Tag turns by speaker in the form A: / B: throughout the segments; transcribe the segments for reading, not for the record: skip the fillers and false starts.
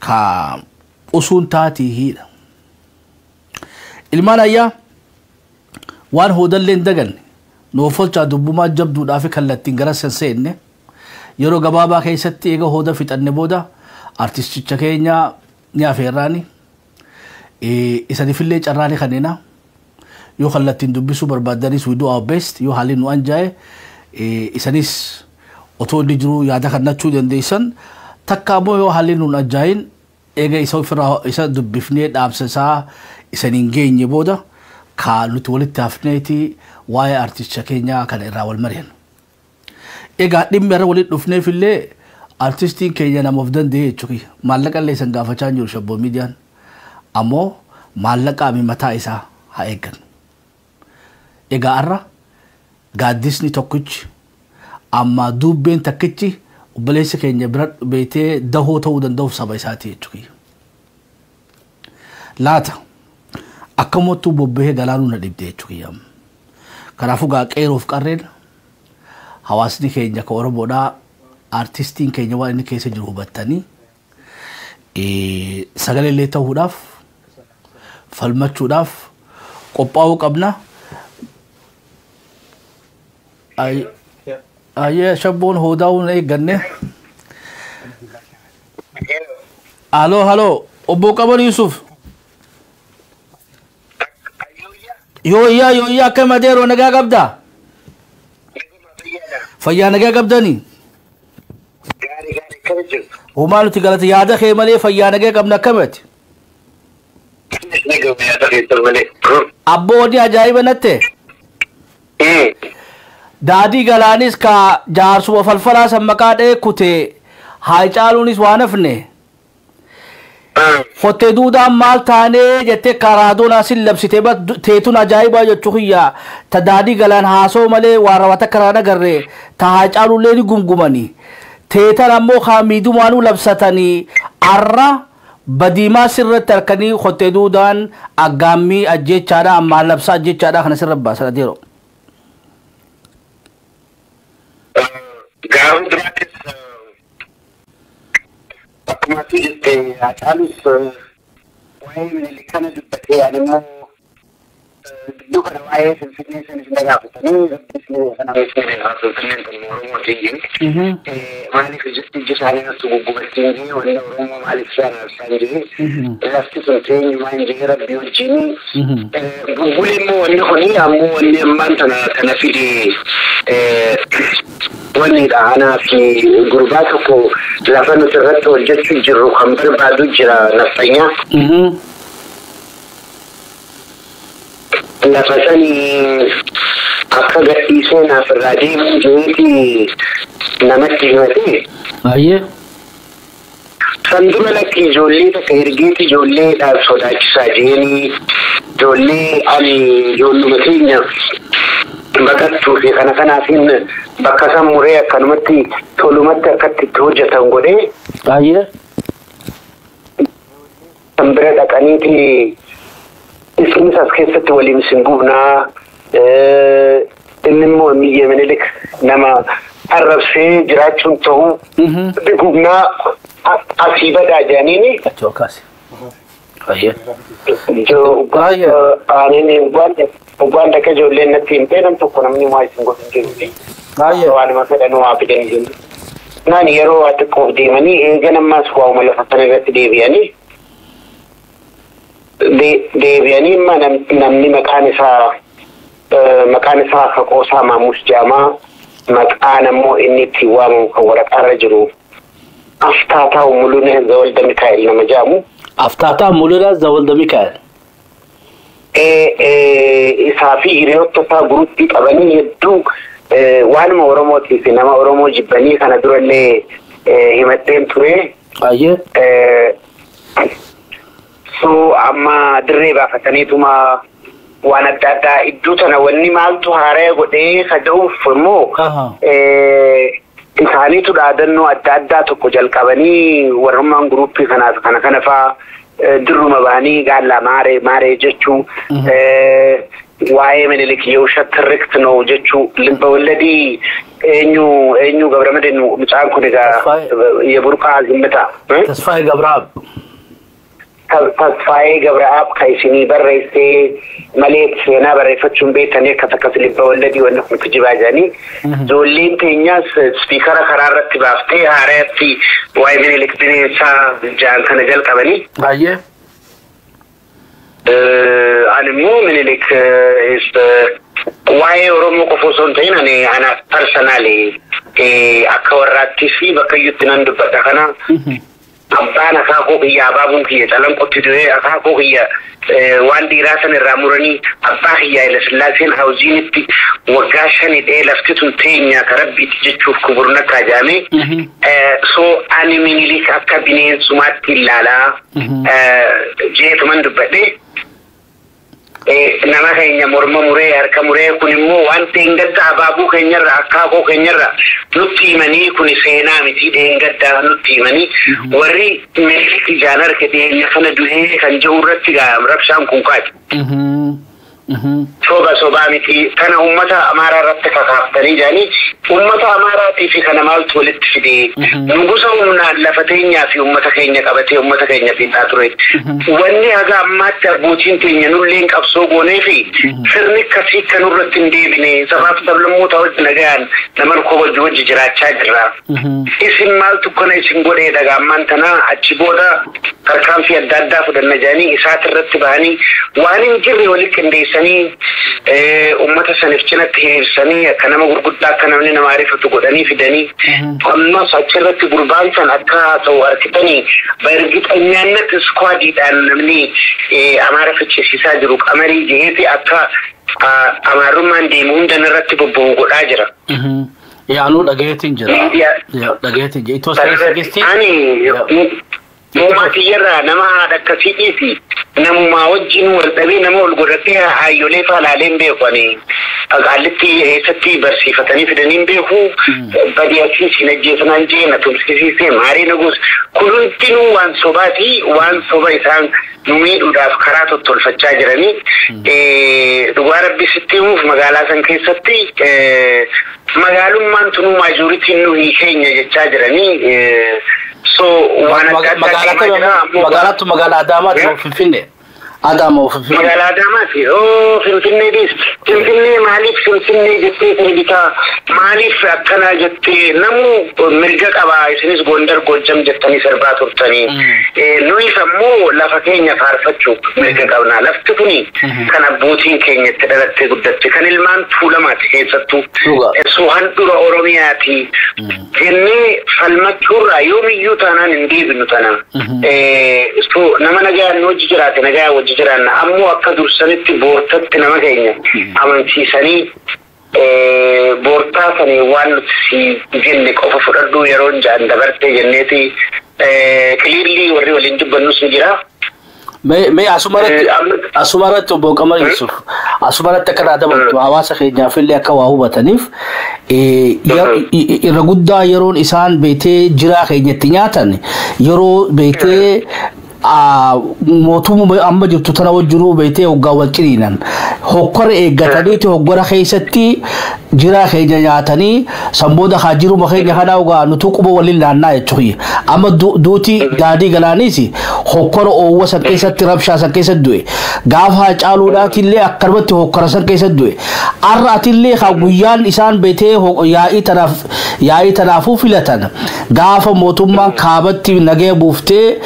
A: Ka usuun taatii hiidha. Ilmaan ayyaa waan hoodallee hin daganne nuuf olchaa dubbumaa jabduudhaa fi kallattiin gara san seenne yeroo gabaabaa keessatti eega hooda fixanne booda artisticha keenya ni afeerraani. Isanifillee carraani kanneenaa yoo kallattiin dubbisuu barbaadanis, we do our best. Yoo haalli nu anjaa'e isanis otoo inni jiruu yaada kannachuu dandeessan. Takka ammoo yoo haalli nu anjaa'in, eega isa ofirraa isa dubbifnee dhaamsa isaa isaniin geenye booda ka nuti walitti hafneeti waa'ee artisticha keenyaa kana irraa wal mari'annu. Egaa dhimmi irra walitti dhufneef illee artistiin keenya nama of danda'e jechuudha. Maallaqa illee isan gaafachaa hin jiru Shabboo Miidiyaan. Ammoo maallaqa mi mataa isaa haa eeggannu. Egaa har'a gaaddisni tokkichi amma dubbeen takkichi obboleessa keenya bira beetee dahoo ta'uu danda'uuf saba isaati jechuudha. Laata akkamattuu bobbahee galaanuu na dhibde jechuudha. Kanaafuu gaa qeeroof qarreen hawaasni keenya ka Oromoodhaa artistiin keenya waan inni keessa jiru hubattanii sagalee illee ta'uudhaaf falmachuudhaaf qophaa'uu qabna. Ayyee, Shabboon hoodaa'uun eegganne. Haloo, haloo, obbo Qabar Yusuf. Yooyyaa, yooyyaa, akkam adeeroo, nagaa qabdaa? Fayyaa nagaa qabdanii?
B: Gaarii gaarii, akkam jirtu?
A: Homaa nuti galata yaada kee malee fayyaa nagaa qabna, akkamati?
B: Nagama yaada keessan malee.
A: Abboo, wanni ajaa'iba natte. Daadii Galaanis ka jaarsuma falfalaa san maqaa dha'ee kute, haa caaluunis waan hafne. Kottee duudaan maal taanee jettee karaadoon asin labsitee teetun ajaa'ibaa jechuu kiyya. Ta Daadii Galaan haasoo malee waan rawata karaa agarre, ta haa caalullee ni gumgumani. Teetan ammoo kaa miidumaanuu labsatanii arra badiimaa sirratti harkanii kottee duudaan aggaammii ajjechaadha ammaan labsaa ajjechaadha kana sirra baasan adeero.
B: Gaafa duraattis akkuma ati jette Hacaalus waa'ee Minilik kana dubbatee, ani immoo gidduu kana waa'ee Finfinnee sanis na gaafatanii, kana Finfinneen kun Oromootiin maaliif ijji isaanii natti guggubatiin jee, wanni Oromoo maaliif isaan arsan jee, lafti sun teenyumaa hin jee, Rabbii wajjin guggulee immoo wanni kuni ammoo wanni ammaan tana kana fide wannidha. Anaa fi gurbaa tokko lafa nuti irratti hojjechuu jirru kan barbaadu jira naftanyaa. Lafa sanii akka gadhiisee naaf irraa deemuu jeeti namatti himatee.
A: Baay'ee.
B: San dura lakki ijoollee takka ergeeti ijoolleedhaaf sodaachisaa jeeni, ijoollee ani ijoolluma keenya baqattuu fi kana kanaafin bakka san muree akkanumatti tolumatti akkatti itti hojjetan godhee.
A: Baay'ee.
B: San bira dhaqaniiti isinis as keessatti waliin isin gubnaa, inni immoo Miyyee Minilik nama arrabsee jiraachuun ta'uu gubnaa asii badaa jedhaniini.
A: Achi ol kaase. Baay'ee.
B: Ubbaan dhaqee ijoolleen natti himtee nam tokko namni waa isin godhu hin jiru.
A: Baay'ee.
B: Waanuma fedhan waa fidan jiru. Naan yeroo waa xiqqoof deemanii eegan ammaas waa'uma lafa sana irratti deebi'anii deebi'anii imma namni maqaan isaa akka Qoosaa Maamus Jaamaa, maqaan ammoo inni ittiin waamamu kan waraqaarra jiru Aftaataa Mulunee Zawalda Mikaa'el nama jedhamu.
A: Aftaataa Mulunee Zawalda Mikaa'el.
B: Isaa fi hiriyoota isaa guruppii qabanii hedduu waanuma Oromootii fi nama Oromoo jibbanii kana durallee himatteen ture.
A: Baay'ee.
B: So amma dirree baafataniituma waan adda addaa iddoo tana wanni maaltu haaraa godhee ka jedhuuf immoo isaaniitu dhaadannoo adda addaa tokko jalqabanii warrummaan guruppii kanaaf kana kana faa dirruma ba'anii gaallaa maaree maaree jechuu, waa'ee Minilik የውሸት ትርክት ነው jechuu, ልበ ወለዲ eenyu eenyu Gabramadin mucaan kun egaa የቡርቃ ዝምታ
A: Tasfaayee Gabraab.
B: Tasfaayee Gabraab kan isinii barreessee malee seenaa barreeffachuun beektanii akkas akkas libba walladii wanni kun kijibaa jedhanii. Ijoolleen teenyaas speaker karaa irratti baaftee haaraatti waa'ee Minilik bineensaa jaan kana jalqabanii.
A: Baay'ee.
B: Ani immoo Minilik waa'ee Oromoo qofa osoo hin ta'in, ani anaaf personally akka warraattis fi bakka iyyutti nan dubbata kana. Abbaan akaakuu kiyya, abaabuun kiyya Calanqotti du'ee, akaakuu kiyya waan dhiiraa san irraa muranii, abbaa kiyya Haile Sillaaseen hawziinitti waggaa 5 hidhee, lafti tun teenya ka rabbiitti jechuuf kuburna kajaame. So ani Minilik akka bineensumaatti ilaalaa jeetuman dubbadhe. Nama keenya morma muree, harka muree, kun immoo waan dheengadda abaabuu keenyarra, akaakuu keenyarra nutti himanii, kun seenaa miti, dheengadda nutti himanii, warri Minilik ijaan harka dhiyeenya kana du'ee kan jiru irratti rabshaan kun kaati. Soba, sobaa miti, kana ummata Amaaraa irratti kakaaftanii jedhanii, ummata Amaaraatii fi kana maaltu walitti fide? Nugusa humnaan lafa teenyaa fi ummata keenya qabatee ummata keenya fixaa ture. Wanni haga ammaatti abbootiin teenya nulleen qabsoo goonee fi sirni akkasii kan nurratti hin deebine, sabaaf sablammoota wajji nagayaan nama wajji wajji jiraachaa jirra. Isin maaltu kana isin godhee dhagaa ammaan tana achi booda tarkaanfii adda addaa fudhanna jedhanii isaati irratti bahanii waan hin jirre walitti qindeessanii, ummata saniif cinatti hiriirsanii, akka nama gurguddaa, akka namni nama ariifatu godhanii fidanii, ammas achirratti gurbaan san akka haasa'u harkitanii በእርግጠኛነት squadiidhaan namni Amaara fichisiisaa jiru Qamarii jeheeti akka Amaarummaan deemu hunda irratti bobba'u godhaa jira.
A: Yaanuu dhagayeetiin jira. Dhagayeetiin jira. Itoo sirrii.
B: Ani uumaa kiyyarraa nama haadha akkasii dhiisi, namumaa wajjin wal dhabee nama ol godhatee haayyolee faalaalee hin beeku ani. Qaallitti eessatti barsiifatanii fidanii hin beeku. Badii asii siin ajjeesanaan jee na tumsisiisee maarii nagus, kun hundinuu waan sobaati, waan soba isaan nu miidhuudhaaf karaa tottolfachaa jiranii. Dhugaa Rabbi sitti himuuf, magaalaa san keessatti magaalummaan tunuu majorityn nu keenya jechaa jiranii. So waan adda addaa deemaa jira.
A: Magaalaattu magaalaa Adaamaati moo Finfinnee? Adaama moo Finfinnee?
B: Magaalaa Adaamaati. Oo, Finfinneetis. Finfinnee maaliif Finfinnee jettee sirbitaa? Maaliif akkanaa jettee? Namuu mirga qabaa, isinis Gondar, Gojjam jettanii sirbaa turtanii. Nuyis ammoo lafa keenya faarfachuuf mirga qabna. Lafti kuni kan abbootiin keenya itti dhalattee guddatte, kan ilmaan Tuulamaati keessattuu. So handhuura Oromiyaati jennee falmachuurraa yoomiyyuu taanaan hin deebinu tana. So nama nagaan wajji jiraate nagaan wajji jiraanna, ammoo akka dursanitti boortatti nama keenya amansiisanii, boortaa sanii waan nuti si jenne qofa fudhadhu yeroon jaan dabartee jenneeti clearly warri waliin dubbannus ni jira.
A: Mee asumarratti, obbo Qamar Yusuf, asumarratti akka naa dabaltu, hawaasa keenyaaf illee akka waa hubataniif, irra guddaa yeroon isaan beetee jiraa keenyatti nyaatan, yeroo beetee mootummaa amma jirtu tana wajjinuu beetee hoggaa wal ciniinan, hokkora eeggataniiti hoggora keessatti jiraa keenya nyaatanii, sanbooda haa jiruma keenya kanaa hoggaa nutuu quba waliin laannaa jechuudha. Amma duuti Daadii Galaaniis hokkora oowwa san keessatti, rabshaa san keessatti du'e. Gaafa Haacaaluudhaatillee akkanumatti hokkora san keessatti du'e. Har'a atillee haa guyyaan isaan beetee yaa'ii tanaafuu filatan, gaafa mootummaan kaabatti nagaya buuftee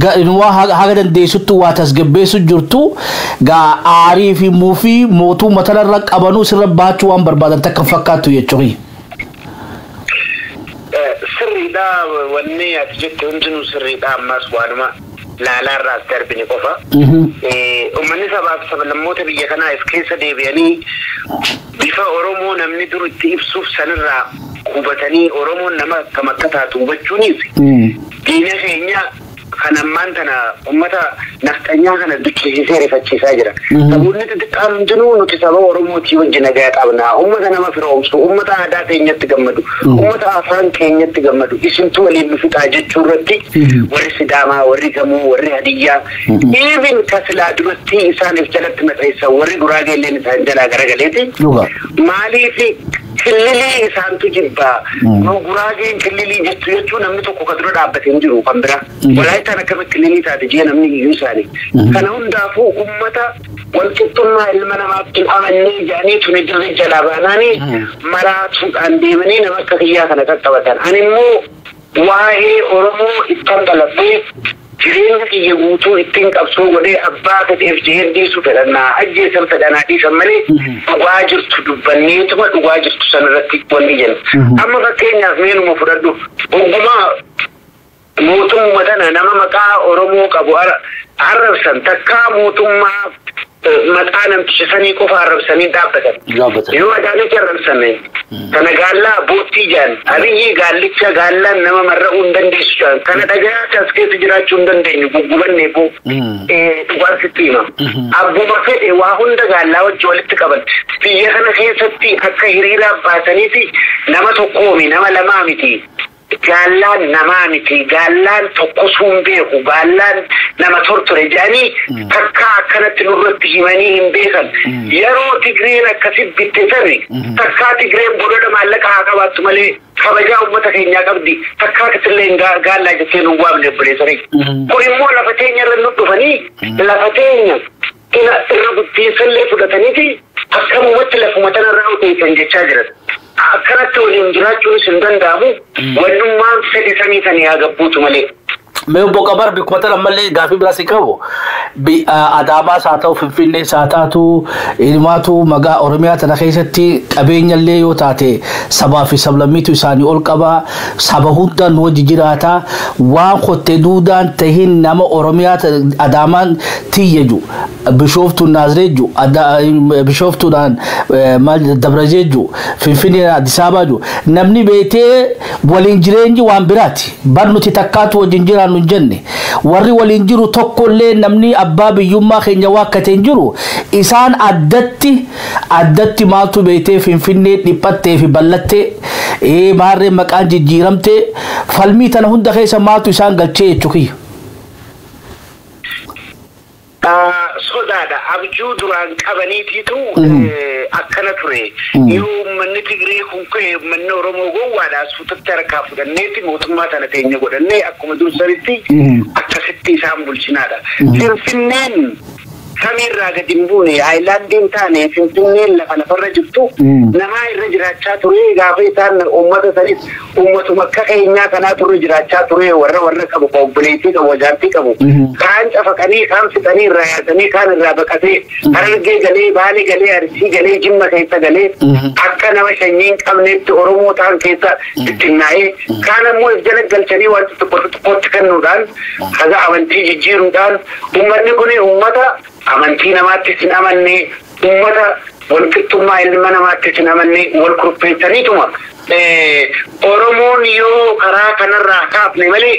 A: haga dandeessutti waa tasgabbeessu jirtu, gaa aarii fi muufii mootummaa tanarra qabanuu sirra baachuu waan barbaadan takka fakkaattu jechuudha.
B: Sirriidha, wanni ati jette hundinuu sirriidha, ammas waanuma laalaarraas darbine qofa. Uummanni sabaaf sablammoota biyya kanaa if keessa deebi'anii bifa Oromoo namni dur itti ibsuuf sanirraa hubatanii, Oromoon nama akkam akka taatu hubachuunis, diina keenya kan ammaan tana uummata nafxanyaa kana dukkisiisee rifachiisaa jira. Saboonni xixiqqaan hundinuu nuti saba Oromootii wajji nagaa qabna. Uummata nama firoomsu, uummata aadaa keenyatti gammadu, uummata afaan keenyatti gammadu, isintu waliin nu fixaa jechuu irratti warri Sidaamaa, warri Gamoo, warri Hadiyyaa, even kasilaa duratti isaaniif jalatti maxxansan warri Guraagee illeen isaan jalaa garagaleeti. Maaliif Killilii isaantu jibbaa. Nu Guraageen killilii jettu jechuun namni tokko ka dura dhaabbatee hin jiru kan biraa. Walaayittaan akkamitti killilii taate jee namni iyyuu isaanii. Kana hundaafuu uummata walqixxummaa ilma namaatti hin amannee jedhanii tuni dirree jalaa baanaanii maraatuudhaan deemanii nama akka kiyyaa kana qaqqabatan. Ani immoo waa'ee Oromoo ittan dhaladhee, jireenya kiyya guutuu ittiin qabsoo godhee, abbaa fedheef jeheen dhiisuu fedhannaa, ajjeesan fedhanaa dhiisan malee, dhugaa jirtu dubbanneetuma dhugaa jirtu sanarratti wanni jenna. Amma fakkeenyaaf meenuma fudhadhu, ogummaa mootummaa tana nama maqaa Oromoo qabu arrabsan, takkaa mootummaa maqaa namticha sanii qofa arrabsanii dhaabbatan. Yoo Adaanech arrabsan, kana gaallaa boottii jaan, Abiyyi gaallicha gaallaan nama marra'uu hin dandeessu jaan, kana dhagayaa as keessa jiraachuu hin dandeenyu, guggubanne boo dhugaan sitti hima. Abbuma fedhe waa hunda gaallaa wajji walitti qaban. Biyya kana keessatti akka hiriiraa baasaniiti nama tokkoomi, nama lamaa miti. Gaallaan namaa miti, gaallaan tokkosuu hin beeku, gaallaan nama tortore jedhanii takka akkanatti nurratti himanii hin beekan. Yeroo Tigreen akkasi bitte sani, takkaa Tigreen bolola maallaqa haa qabaattu malee kabajaa uummata keenyaa qabdi, takkaa akkasillee gaallaa jettee nu waamne obboleessanii. Kun immoo lafa teenya irra nu dhufanii lafa teenya irra guddiinsallee fudhataniiti akkamumatti lafuma tanarraa uteessan jechaa jiran. Akkanatti waliin jiraachuunis hin danda'amu. Wannummaan fedhe samii sanii haa gabbuutu malee.
A: Mee obbo Qamar, bikkuma tana ammallee gaafii biraa si qabu. Adaamaas haa ta'u, Finfinnees haa taatu, ilmaatu magaa Oromiyaa tana keessatti qabeenyallee yoo taate sabaa fi sablammiitu isaanii ol qaba. Saba hundaan wajji jiraata. Waan kottee duudaan tahin nama Oromiyaa Adaamaan tiyya ju, Bishooftuun Naaziree ju, Bishooftuudhaan maal Dabrajee ju, Finfinnee Addis Ababaa ju. Namni beetee waliin jireenyi waan biraati. Bar nuti takkaatu wajjin jiraannu hin jenne. Warri waliin jiru tokkollee namni abbaa biyyummaa keenya waakkate hin jiru. Isaan addatti addatti maaltu beetee Finfinnee dhiphattee fi bal'attee, maarree maqaan jijjiiramtee, falmii tana hunda keessa maaltu isaan galchee jechuu kiyya?
B: Sodaadha. Abjuu duraan qabaniitiitu akkana ture. Yoo uummanni Tigree kun ka'e, uummanni Oromoo gowwaadha. Suutatti harkaa fudhanneeti mootummaa tana teenya godhannee akkuma dursanitti akkasitti isaan bulchinaadha. Finfinneen samiirraa gadi hin buune, aayilaandiin taane. Finfinneen lafa lafarra jirtu namaa irra jiraachaa ture. Gaafa isaan uummata sanis uummatuma akka keenyaa kanaa turre jiraachaa ture, warra qabu, ka obboleettii qabu, jaartii qabu, kaan cafaqanii, kaan fixanii irraa yaasanii, kaan irraa baqatee Harargee galee, Baalee galee, Arsii galee, Jimma keessa galee, akka nama sanyii hin qabneetti Oromoo ta'an keessa bittinnaa'ee, kaan ammoo if jala galchanii waan xixiqqoo xixiqqootti kennuudhaan haga amantii jijjiiruudhaan, uummanni kun uummata amantii namaattis hin amanne, uummata walqixxummaa ilma namaattis hin amanne, wal kurfeessaniituma Oromoon yoo karaa kanarraa kaafne malee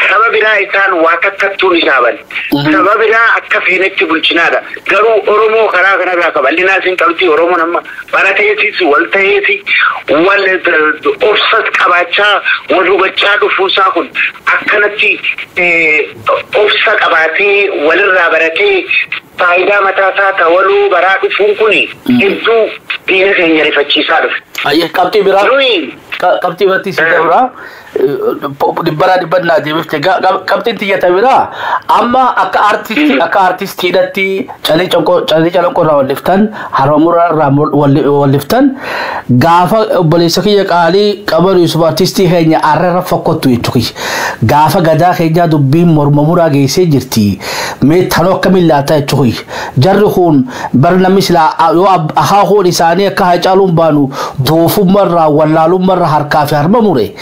B: saba biraa isaan waa takkattuun isaaban. Saba biraa akka feenetti bulchinaadha. Garuu Oromoo karaa kanarraa kabal'inaas hin qabdi. Oromoon amma barateesis, wal ta'eesi, wal obsas qabaachaa, wal hubachaa dhufuusaa kun akkanatti obsa qabaatee walirraa baratee faayidaa mataa isaa ta'uu baraa dhufuun kun hedduu diina keenya rifachiisaa dhufe.
A: Ayyee, qabxii biraa. Qabxii biratti si dabraa dhibbaraa dhibbannaa deebifte. Qabxiin tiyyata biraa, amma akka artistiidhatti calee calanqoo irraa walliftan, harma irraa walliftan, gaafa obboleessa kiyya qaalii Qamar Yusuf, artistii keenya, arrara fokkottu jechuu kiyya, gaafa gadaa keenyaa dubbiin morma muraa geessee jirti, mee tanoo akkamiin laata jechuu kiyya? Jarri kun bar namni silaa yoo akaakuun isaanii akka Haacaaluun baanu doofummarraa, wallaalummarraa harkaa fi harma mure,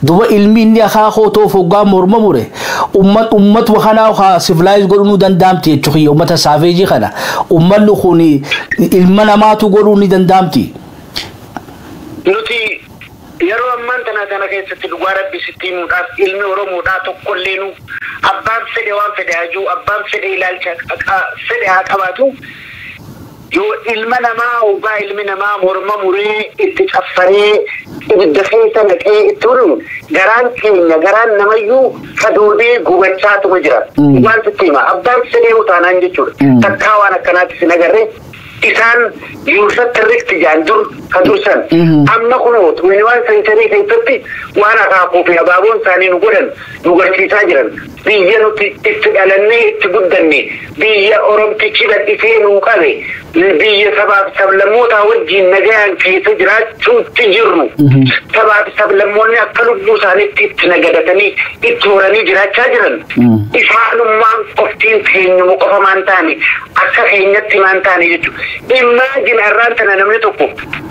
A: duba ilmi inni akaakoo toof hoggaa morma mure, ummatuma kanaa haa civilize godhuu nu danda'amti jechuu kiyya. Ummata savage kana ummanni kun ilma namaatu godhuu ni danda'amti.
B: Nuti yeroo ammaan tana kana keessatti, dhugaa Rabbi sitti himuudhaaf, ilmi Oromoodhaa tokkollee nu abbaan fedhe waan fedhe hajuu, abbaan fedhe ilaalcha fedhe haa qabaatu, yoo ilma namaa hoggaa ilmi namaa morma muree itti caffaree ibidda keessa naqee itti huruun, garaan keenya, garaan namayyuu kadoodee gubachaatuma jira. Dhugaan sitti hima, abbaan fedhee utaanaan jechuudha. Takkaa waan akkanaatti sin agarree isaan yuusatti rikti jaan dur Kan dursan. Amma kunoo 21 century keessatti waan akaakuu fi abaaboon isaanii nu godhan nu garsiisaa jiran. Biyya nuti itti dhalannee itti guddanne, biyya Oromtichi bal'isee nuu qabe, biyya sabaaf sablammootaa wajjin nagayaan keessa jiraachuutti jirru. Sabaaf sablammoonni akka lubbuu isaaniitti itti nagadatanii itti horanii jiraachaa jiran. Isaanummaan qoftiin keenyuma qofa maan taane, akka keenyatti maan taane jechuudha. Imagine, har'aan tana namni tokko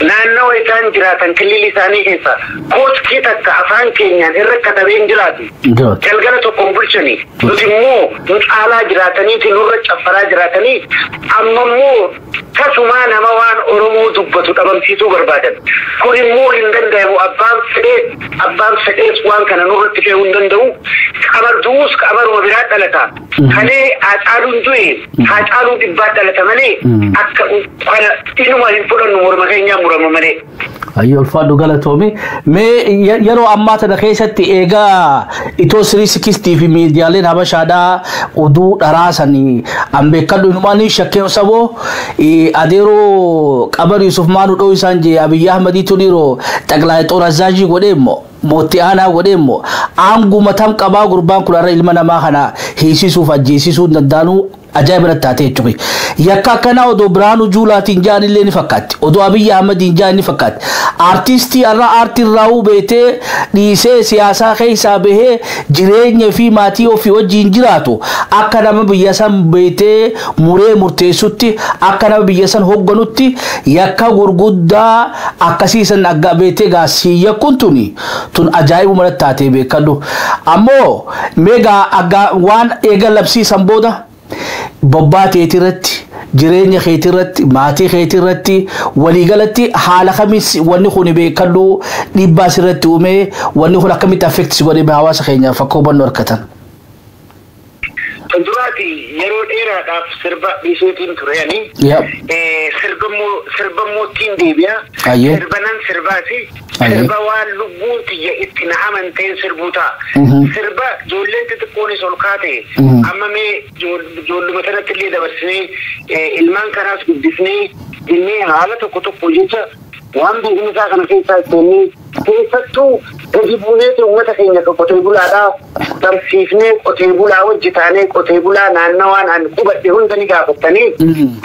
B: naannawa isaan jiraatan, kililli isaanii keessa kooskii takka afaan keenyaan irra katabee hin jiraatu. Galgala tokko hin bulchani. Nuti immoo nu caalaa jiraataniiti nurra caffaraa jiraatanii, amma immoo tasumaa nama waan Oromoo dubbatu dhabamsiisuu barbaadan. Kun immoo hin danda'amu. Abbaan fedhees waan kana nurratti fe'uu hin danda'u. Qamar du'uus qamaruma biraa dhalata. Kalee Haacaaluun du'e, Haacaaluu dhibbaa dhalata malee akka kana inuma hin fudhannu, morma keenyaa murama malee.
A: Ayyoo, ulfaadhu, galatoomi. Mee yeroo ammaa tana keessatti eegaa itoo 360 fi miidiyaaleen Habashaadhaa oduu dharaasanii an beekadhu, inumaan shakkeen saboo adeeroo Qabar Yusuf maanu dhoo isaan jee Abiyyi Ahmadiitu dhiiroo xaqlaa xoor azaajii godhee immoo mootii aanaa godhee immoo aanguma tam qabaa, gurbaan kun har'a ilma namaa kana hiisisuuf ajjeesisuu hin danda'anuu, ajaa'iba natti taatee jechuudha. Yakka akkanaa odoo Biraanuu Juulaatiin ja'an illee ni fakkaatti. Odoo Abiyyi Ahmadiin ja'an ni fakkaatti. Aartistii har'a aartii irraa beetee dhiisee siyaasaa keessaa bahee jireenya fi maatii ofii wajjin jiraatu, akka nama biyya san beetee muree murteessutti, akka nama biyya san hoogganutti, yakka gurguddaa akkasiisan agga beetee gaasii yakkuun tuni tun ajaa'ibuma natti taatee beekadhu. Ammoo meegaa agga waan eega labsiisan booda bobbaa teetii irratti, jireenya keetii irratti, maatii keetii irratti, waliigalatti haala kamis wanni kun beekadhu dhiibbaa sirratti uumee, wanni kun akkamitti affect si godhee, hawaasa keenyaaf akka hubannoo argatan?
B: Duraati yeroo dheeraadhaaf sirba dhiisuutiin ture ani. Sirba immoo ittiin deebi'a. Sirba nan sirbaasi. Sirba waan lubbuun tiyya itti na amanteen sirbuu ta'a. Sirba ijoolleen xixiqqoonis ol kaate. Amma mee ijoolluma sanatti illee dabarsinee, ilmaan kanaas guddisnee jennee, haala tokko tokko jecha waan beekumsaa kana keessaa itti keessattuu gadi buuneeti uummata keenya kan qotee bulaadhaa barsiifnee, qotee bulaa wajji taanee, qotee bulaa naannawaan an qubadhe hunda ni gaafattanii,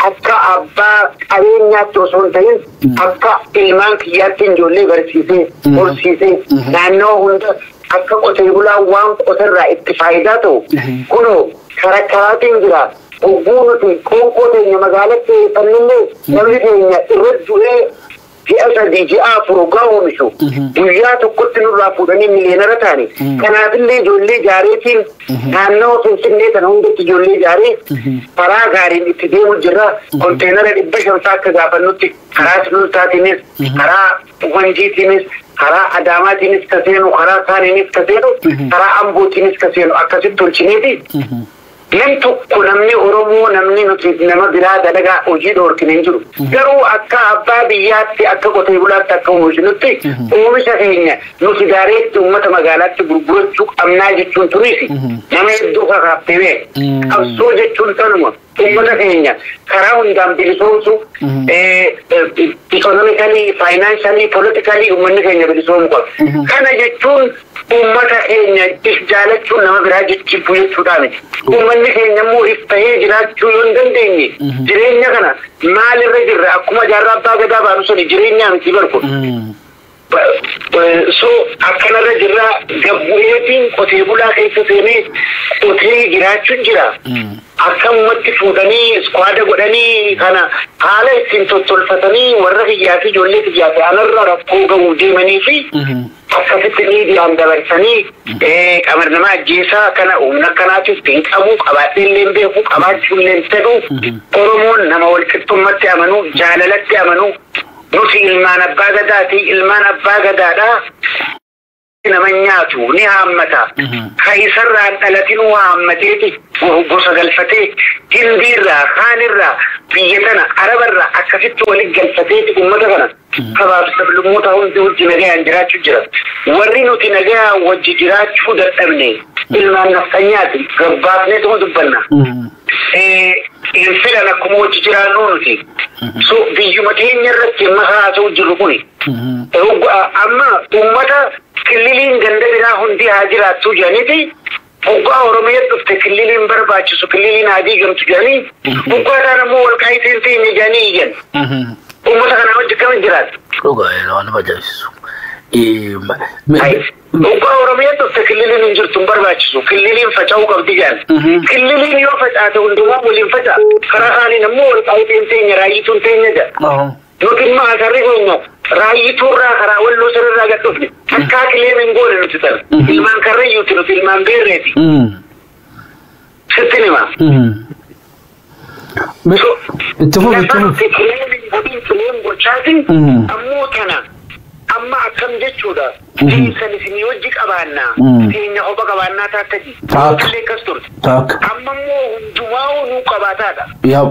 B: akka abbaa qabeenyaatti osoo hin ta'in akka ilmaan kiyyaatti ijoollee barsiisee horsiisee, naannawa hunda akka qotee bulaa waan qoterraa itti faayidaa ta'u kunoo karakkaraatiin jira. Hogguu nuti qoonqoo teenya magaalatti fannillee, namni keenya irra du'ee ji'a 3, ji'a 4 hoggaa oomishu guyyaa tokkotti nurraa fuudhanii millionaire ta'ani. Kanaafillee ijoollee jaareetiin naannawa Finfinnee kana hundatti ijoollee ijaaree karaa gaariin itti deemu jirra. Konteenara 500 akka gaafannutti karaa Sulultaatiinis, karaa Wanjiitiinis, karaa Adaamaatiinis ka seenu, karaa Saaniinis ka seenu, karaa Ambootiinis ka seenu akkasitti tolchineeti. Nam tokko namni Oromoo, namni nuti nama biraa dalagaa hojii dhoorkine hin jiru. Garuu akka abbaa biyyaatti, akka qotee bulaatti, akka oomishnutti oomisha keenya nuti gaareetti uummata magaalaatti gurgurachuu qabnaa jechuun turis nama hedduu kakaaftee beek. Qabsoo jechuun tanuma, uummata keenya karaa hundaan bilisoomsu, economically, financially, politically uummanni keenya bilisoomuu qaba. Kana jechuun uummata keenya if jaalachuun nama biraa jechuu jechuudha miti. Uummanni keenya immoo if ta'ee jiraachuu yoo hin dandeenye, jireenya kana maalirra jirra? Akkuma jaarraa abbaa gadaa baanu suni jireenyaa miti barku. So akkanarra jirra, gabbu'eetiin qotee bulaa keessa seenee qotee jiraachuun jira. Akkamumatti fuudhanii iskwaada godhanii kana haala ittiin tottolfatanii warra kiyyaa fi ijoollee kiyyaa fi anarra rakkoo ga'uu deemanii fi akkasitti miidiyaan dabarsanii qamar nama ajjeesaa kana, humna akkanaatis hin qabu, qabaadhee illee hin beeku, qabaachuu illee hin fedhu. Oromoon nama walqixxummatti amanuu, jaalalatti amanuu. Nuti ilmaan abbaa gadaati, ilmaan abbaa gadaadha. Nama nyaatu ni haammata. Ka isarraan dhalatinuu haammateeti gosa galfatee, Hindiirraa, kaanirraa, biyya tana Arabarraa akkasitti walit galfateeti uummata kana sabaaf sablammoota hundi wajji nagayaan jiraachuu jira. Warri nuti nagayaan wajji jiraachuu dadhabne ilmaan nafxanyaati, gabbaafneetuma dubbanna. Hin fedhan akkuma hojii jiraannu nuti. So biyyuma keenya irratti amma haasa'u jirru kuni. Amma uummata killiliin ganda biraa hundi haa jiraattu jedhaniiti, hoggaa Oromiyaa dhufte killiliin barbaachisu, killiliin haa diigamtu jedhanii, hoggaa isaan ammoo Walqaayitiin teenya jedhanii iyyan. Uummata kanaa hojii kam jiraatu?
A: Dhugaa, waan nama ajaa'ibsiisu.
B: Hoggaa Oromiyaa dhufte killiliin hin jirtu, hin barbaachisu, killiliin faca'uu qabdi jedhan. Killiliin yoo facaate hundumaa waliin faca'a. Karaa kaaniin ammoo Walqaayitiin teenya, Raayyituun teenya jedha. Nuti immoo asarri keenya Raayyituurraa karaa Walloo sirraa gad dhufne, takkaa kileen hin goone nuti sana. Ilmaan Karrayyuuti nuti, ilmaan Beerreeti. Sitti hima.
A: Itti fufi, itti fufi.
B: Kileen hin godhin, kileen gochaatiin ammoo tana amma akkam jechuudha. Teessan isinii wajji qabaannaa. Teenya kopha qabaannaa taakkaji.
A: Taak.
B: Illee akkas turte.
A: Taak.
B: Amma immoo hundumaa nuu qabaataadha.
A: Yaa.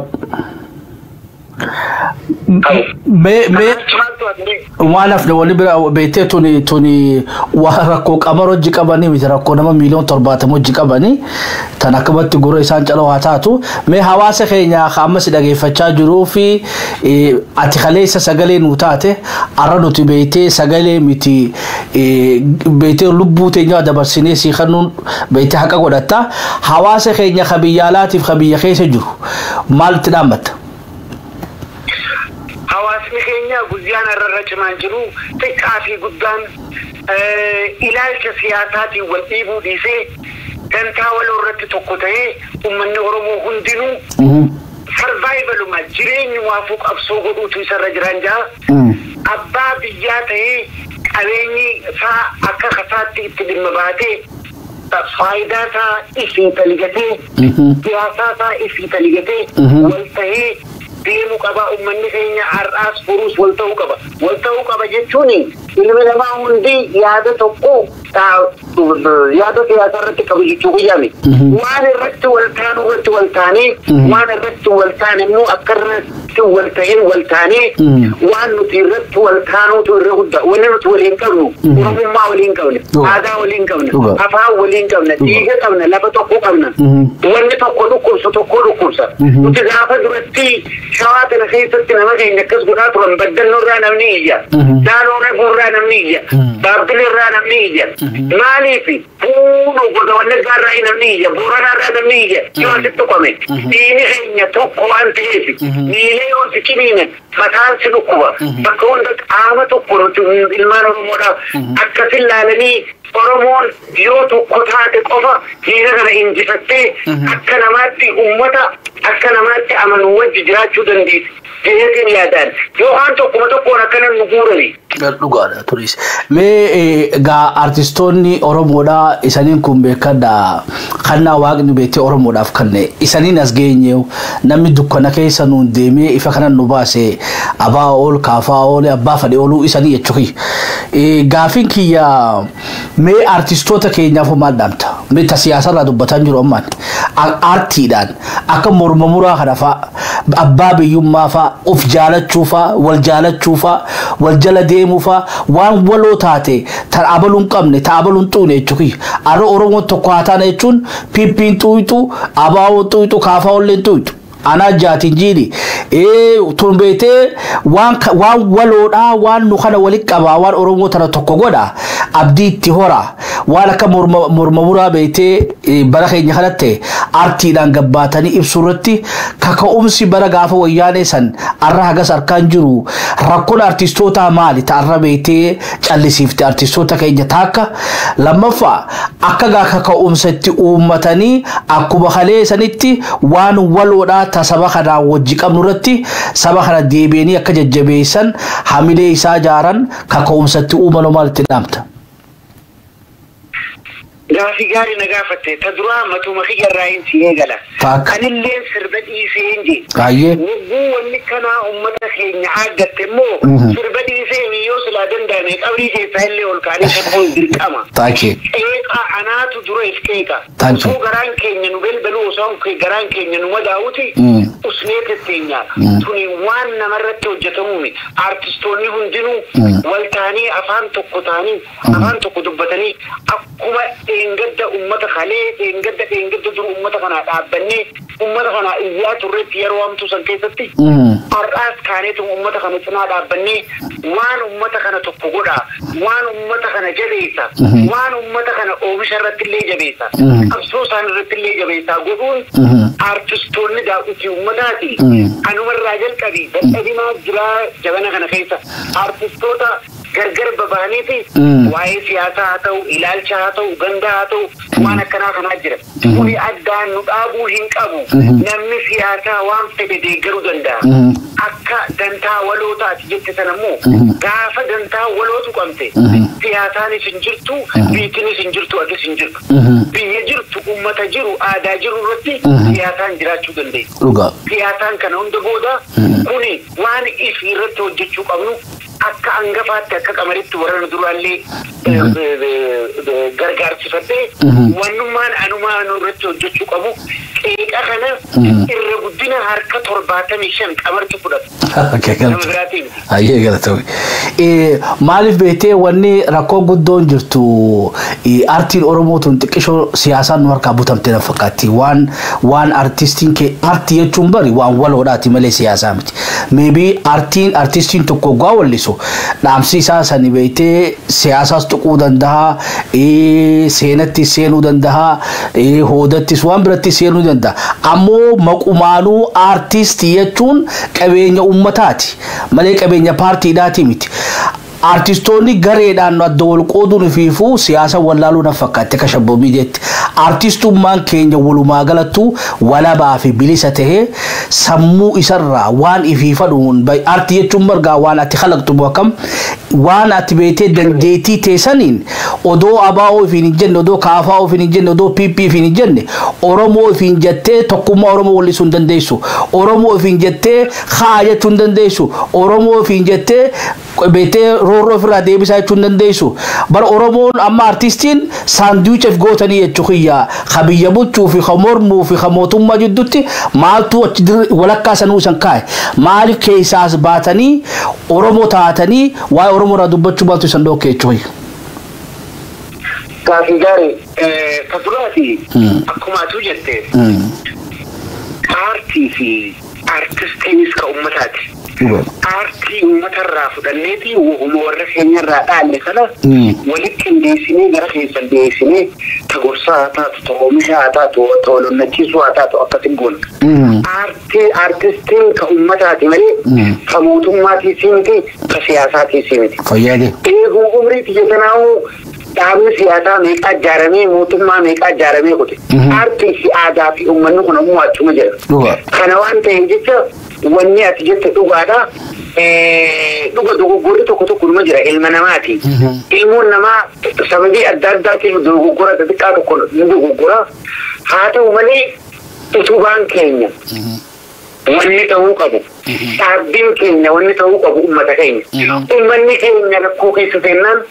A: Mee
B: Maaltu asiree?
A: Waan hafne wali bira beektee, tuni waa rakkoo qamar hojii qabanii miti, rakkoo nama miiliyoona 70 hojii qabanii tan akkamatti gurra isaan caloo haa taatu. Mee hawaasa keenya ka amma si dhageeffachaa jiruu fi ati kaleessa sagalee nu taate, arra nuti beektee sagalee miti, beektee lubbuu teenya dabarsinee si kennuun beektee haqa godhatta, hawaasa keenya ka biyya alaatiif ka biyya keessa jiru maalitti dhaammatta?
B: Hawaasni keenya guyyaan irra cimaan jiru, xiqqaa fi guddaan ilaalcha siyaasaatiin wal dhiibuu dhiisee dantaa waloo irratti tokko ta'ee, uummanni Oromoo hundinuu sarvaayivaluma jireenyumaafuu qabsoo godhuutu isarra jiran jaa. Abbaa biyyaa ta'ee, qabeenyi isaa akka kasaatti itti dhimma baatee, faayidaa isaa ifii taligatee, siyaasaa isaa ifii taligatee, wal ta'ee deemuu qaba. Uummanni keenya har'aas boruus wal ta'uu qaba. Wal ta'uu qaba jechuun ilmi namaa hundi yaada tokko, yaada siyaasaa irratti qabu jechuu guyyaame. Waan irratti wal taanu irratti wal taanee, waan irratti wal taane immoo akka irratti wal ta'een wal taanee, waan nuti irratti wal taanuutu irra guddaa. Wanni nuti waliin qabnu Oromummaa waliin qabna, aadaa waliin qabna, afaan waliin qabna, dhiiga qabna, lafa tokko qabna. Wanni tokko dhukkubsu tokko dhukkubsa. Nuti gaafa duratti Shawaa kana keessatti nama keenya akkas godhaa turan, Baddannoo irraa namni iyya. Daaloo Reefuu irraa namni iyya. Baabbilee irraa namni iyya. Maaliif fuunuu gosa Wallaggaa irraa namni iyya. Booranaa irraa namni iyya. Yoo asitti tuqame. Dhiigni keenya tokko waan ta'eef miilee yoo si ciniine mataan si dhukkuba. Bakka hunda qaama tokko nuti ilmaan Oromoodhaaf akkasin laalanii, Oromoon yoo tokko taate qofa diina kana injifattee akka namaatti, uummata akka namaatti amanu wajji jiraachuu dandeessi. Jedheetiin yaadaan yookaan tokkuma tokkoon akkana nu guurani.
A: Dhugaadha turis. Mee gaa artistoonni Oromoodhaa isaniin kun beekadha. Kannaa Waaqni beektee Oromoodhaaf kanne isaniin as geenye, namni dukkana keessa nuun deemee ifa kana nu baase, abaa ool kaafaa oole abbaa fadhe ooluu isanii jechuuki. Gaafiin kiyya, mee artistoota keenyaaf maal dhaamta? Mee ta siyaasarraa dubbataa jiru ammaan aartiidhaan akka morma muraa kana fa'a, abbaa biyyummaa fa'a, of jaalachuu fa'a, wal jaalachuu fa'a, wal jala deemuu fa'a, waan waloo taate ta abaluu hin qabne, ta abaluu hin xuune jechuuki. Arra Oromoon tokko haa taane jechuun PP'n xuuxu, ABO'n xuuxu, KFO'n xuuxu. Anaa jaatiin jiini tun beetee waan waan waloodhaa, waan nu kana walitti qabaa, waan Oromoo tana tokko godha, abdii itti hora, waan akka morma muraa beetee bara keenya kanatti aartiidhaan gabbaatanii ibsuu irratti kaka'umsi bara gaafa Wayyaanee san arra hagas harkaan jiru. Rakkoon artistootaa maali ta'arra beetee callisiifte artistoota keenya? Taakka lammaffaa, akka gaa kaka'umsa itti uummatanii akkuma kalee sanitti waan waloodhaa ta saba kanaa wajji qabnu irratti saba kana deebi'anii akka jajjabeessan, hamilee isaa jaaran, kaka'umsa itti uuman maal itti dhaamta?
B: Gaafii gaarii na gaafatte. Ta duraa matuma kiyya irraa hin si eegala.
A: Taakka.
B: Anillee sirba dhiisee hin jee.
A: Kaayyee.
B: Wagguu wanni kanaa uummata keenya aaggatte immoo sirba dhiisee yoo silaa danda'ame qabrii keessaa illee ol kaanii sirbuun dirqama.
A: Taakee.
B: Qeeqa anaatu dura if qeeqa.
A: Thank you.
B: Osoo garaan keenya nu belbaluu, osoo garaan keenya nu madaa'uti usnee tetteenya. Tuni waan namarratti hojjetamuu miti. Artistoonni hundinuu wal ta'anii, afaan tokko ta'anii, afaan tokko dubbatanii, akkuma dheengadda uummata kalee dheengadda dheengadda dur uummata kanaa dhaabbannee Uummata kana iyyaa turretti yeroo hamtuu san keessatti har'aas kaaneetu uummata kana cinaa dhaabbannee waan uummata kana tokko godha, waan uummata kana jabeessa, waan uummata kana oomisha irratti illee jabeessa, qabsoo isaan irratti illee jabeessa godhuun artistoonni daawwitii uummataati. Anumarraa jalqabi dadhabinaa jiraa jabana kana keessa artistoota gargar baba'anii fi waa'ee siyaasaa haa ta'u, ilaalcha haa ta'u, ganda haa ta'u, waan akkanaa kanaa jira. Kuni addaan nu dhaabuu hin qabu. Namni siyaasaa waan fedhe deeggaruu danda'a. Akka dantaa waloo taati jette sana immoo gaafa dantaa walootu qabte siyaasaanis hin jirtu, biittinis hin jirtu, atis hin jirtu. Biyya jirtu, uummata jiru, aadaa jiru irratti siyaasaan jiraachuu dandeenya. Siyaasaan kana hunda booda kuni waan ifi irratti hojjechuu qabnu akka hangafaatti akka qamaritti warra nu duraallee gargaarsifadhee wannummaan anumaa nu irratti hojjechuu qabu qeeqa kana irra guddina harka 75 qamartu fudhata. Nama biraatii miti.
A: Ayyee, galatoomi. Maaliif beektee, wanni rakkoo guddoon jirtu artiin Oromoo tun xiqqishoo siyaasaan nu harkaa butamte na fakkaatti. Waan artistiin kee artii jechuun bari waan waloodhaati malee siyaasaa miti. Maybe artiin artistiin tokko gaa wallisu dhaamsi isaa sani beektee siyaasaas tuquu danda'a, seenatti seenuu danda'a, hoodattis waan biratti seenuu danda'a. Ammoo maqumaanuu artistii jechuun qabeenya uummataati malee qabeenya paartiidhaati miti. Artistoonni gareedhaan adda wal qooduun fiifuu siyaasa wallaaluu na fakkaatti akka shabboo miidiyaatti. Artistummaan keenya walumaa galattuu walabaa fi bilisa tahee sammuu isarraa waan ifii fadhuun, artii jechuun margaa waan ati kalaqtu akkam waan ati beektee dandeettii teessaniin odoo ABO ifiin hin jenne, odoo KFO ifiin hin jenne, odoo PP ifiin hin jenne, Oromoo ifiin jettee tokkummaa Oromoo wallisuu hin dandeessu. Oromoo ifiin jettee haa jechuu hin dandeessu. Oromoo ifiin jettee beektee roorroo ofirraa deebisaa jechuu hin dandeessu. Bara Oromoon amma artistiin sandwich gootanii jechuu kiyya ka biyya bulchuu fi ka mormuu fi ka mootummaa jidduutti maaltu achi walakkaa sanuu isan kaa'e? Maaliif keessaas baatanii Oromoo taatanii waa'ee Oromoo irraa dubbachuu maaltu isan dhookke jechuu kiyya?
B: Gaafii gaarii. Ka duraati akkuma atuu jette aartii fi aartistiinis ka uummataati. Aartii uummatarraa fudhanneeti wahuma warra keenyarraa dhaalle kana walitti qindeessinee gara keessan dhiyeessinee ta gorsaa haa taatu, ta oomishaa haa taatu, ta walonnachiisuu haa taatu, akkasin goona. Aartii aartistiin ka uummataati malee ka mootummaatii miti, ka siyaasaatii miti.
A: Fayyaade.
B: Eeguu umrii tiyya tanaa'uu dhaabni siyaasaa meeqaa ijaaramee, mootummaa meeqaa ijaaramee kute. Aartii fi aadaa fi uummanni kun ammoo achuma jira. Kana waan ta'eef jecha wanni ati jette dhugaadha. Dhuga dogoggorri tokko tokko numa jira, ilma namaati. Ilmoon namaa sababii adda addaatiif dogoggora xixiqqaa tokko ni dogoggora. Haa ta'u malee utubaan keenya wanni ta'uu qabu. Dhaabbiin keenya wanni ta'uu qabu uummata keenya. Uummanni keenya rakkoo keessa seennaan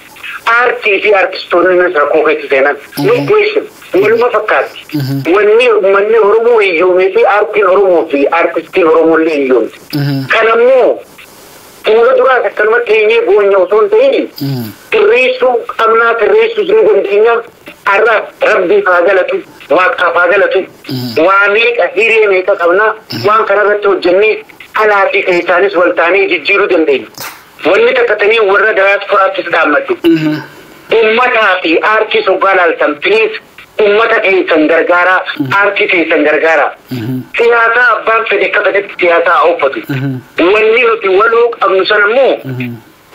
B: aartii fi aartistoonni rakkoo keessa seenan. No question. Waluma fakkaatti. Wanni uummanni Oromoo hiyyoomee fi aartiin Oromoo fi aartistiin Oromoo illee hiyyoomte. Kanammoo fuula duraas akkanumatti teenyee boonya osoo hin ta'in sirreessuu qabnaa, sirreessuus ni dandeenya. Har'a rabbiif haa galatu, waaqaaf haa galatu. Waa meeqa, hiree meeqa qabnaa, waan kanarratti hojjennee alaa fi keessaanis wal taanee jijjiiruu dandeenya. Wanni takka tanii warra diyaasporaattis dhaammadhu. Uummataa fi aartii soggaa laaltan, please uummata keessan gargaaraa, aartii keessan gargaaraa. Siyaasaa abbaan fedhe akka fedhetti siyaasaa haa uffatu. Wanni nuti waloo qabnu sana immoo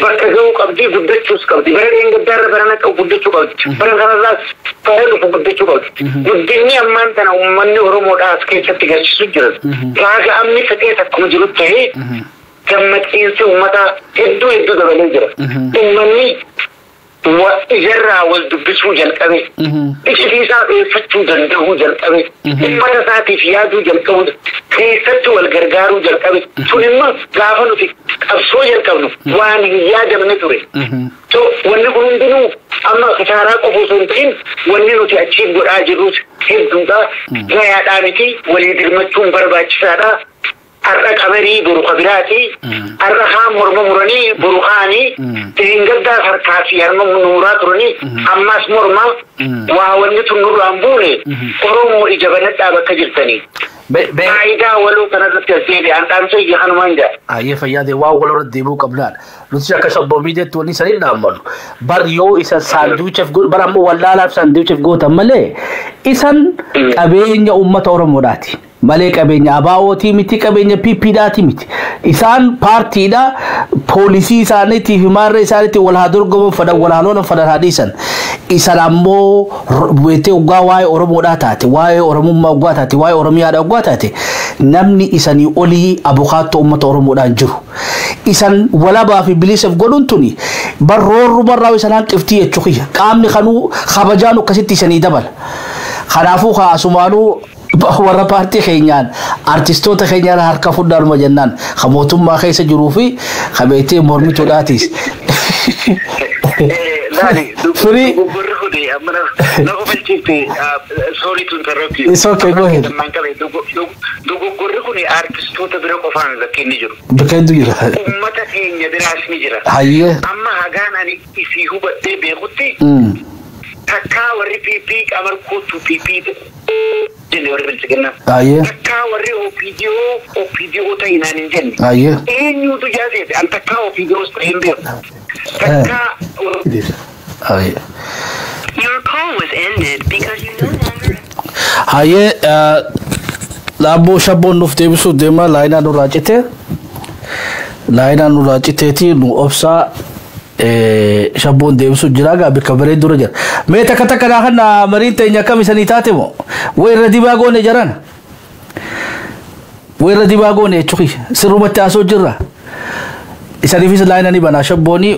B: bakka ga'uu qabdi, guddachuus qabdi. Bara dheengaddaarra barana qabu guddachuu qabdi. Bara kanarraas bara dhufu guddachuu qabdi. Guddinni ammaan tana uummanni Oromoodhaa as keessatti garsiisu jira. Raaga amni fedhees akkuma jiru ta'ee gammachiinsi uummataa hedduu hedduu dabalee jira. Uummanni ijarraa wal dubbisuu jalqabe. Iccitii isaa dheeffachuu danda'uu jalqabe. Uummata isaatiif yaaduu jalqabu. Keessatti wal gargaaruu jalqabe. Sun immoo gaafa nuti qabsoo jalqabnu waan hin yaadamne ture. So wanni kun hundinuu amma kasaaraa qofa osoo hin ta'in wanni nuti achiif godhaa jirrus hedduudha. Gayaadhaa miti, walii dirmachuun barbaachisaadha. Har'a qamarii boru kabiraati. Har'a kaan morma muranii boru kaanii. Gaddaas harkaa fi harma nuuraa turanii ammas morma waa wanni tun nurraan buune Oromoo ija banadhaa bakka jirtanii. Faayidaa waloo kanarratti as deebi'an dhaamsa iyya kanumaan jira.
A: Ayyee, fayyaade, waan wal irra deemuu qabnaan. Nuti akka shabboomiideetti wanni sanii dhaammannu. Bar yoo isa saanduuchaaf bar ammoo wallaalaaf saanduuchaaf gootan malee, isan qabeenya uummata Oromoodhaati. Malee qabeenya ABO'tii miti, qabeenya PPdhaati miti. Isaan paartiidha, poolisii isaaniitii fi maarree isaaniitiin wal haa dorgoman fadhan, wal haa lolan fadhan, haa dhiisan. Isan ammoo beektee, oggaa waa'ee Oromoodhaa taate, waa'ee Oromummaa oggaa taate, waa'ee Oromiyaadhaa oggaa taate, namni isanii olii abukaattoo uummata Oromoodhaan jiru. Isan walabaa fi bilisaaf godhuun tuni barroorru barraa isan hanqiftii jechuu kiyya. Qaamni kanuu kabajaan akkasitti isanii dabala. Kanaafuu haasumaanuu warra paartii keenyaan artistoota keenyaan harka fudhaanuma jennaan, ka mootummaa keessa jiruu fi ka beektee mormituudhaatis.
B: Laali,
A: Firii.
B: Dogoggorri kun amma na kofalchiifte, sorry to interrupt you.
A: It's okay, go ahead.
B: Ammaan qabe, dogoggorri kun artistoota bira qofaan bakki inni jiru.
A: Bakka hedduu jira.
B: Uummata keenya biraas ni jira.
A: Hayyee.
B: Amma hagaan ani ifii hubadhee beekutti, takkaa warri PP Qamar kootu PP jenne, warri Bilchiginnaa.
A: Hayyee.
B: Takkaa warri OPDO OPDO ta'inaan hin jenne.
A: Hayyee.
B: Eenyutu jaaseete an takkaa OPDOs ta'e hin beeku. Takkaa
A: Hayyee.
C: Your call was ended because you no longer
A: Hayyee, dhaabboo shabboon nuuf deebisuuf deema, laayinaa nurraa cite. Laayinaa nurraa citeeti, nu obsaa, shabboon deebisuuf jira gaa, bakka bareedduu jira. Mee takka takka naa kana mariin teenya akkam isanii taate moo? Way irra dibaa goone jaran. Way irra dibaa goone jechuun sirrumatti haasoo jirra. Isaniifis laayina ni banaa shabbooni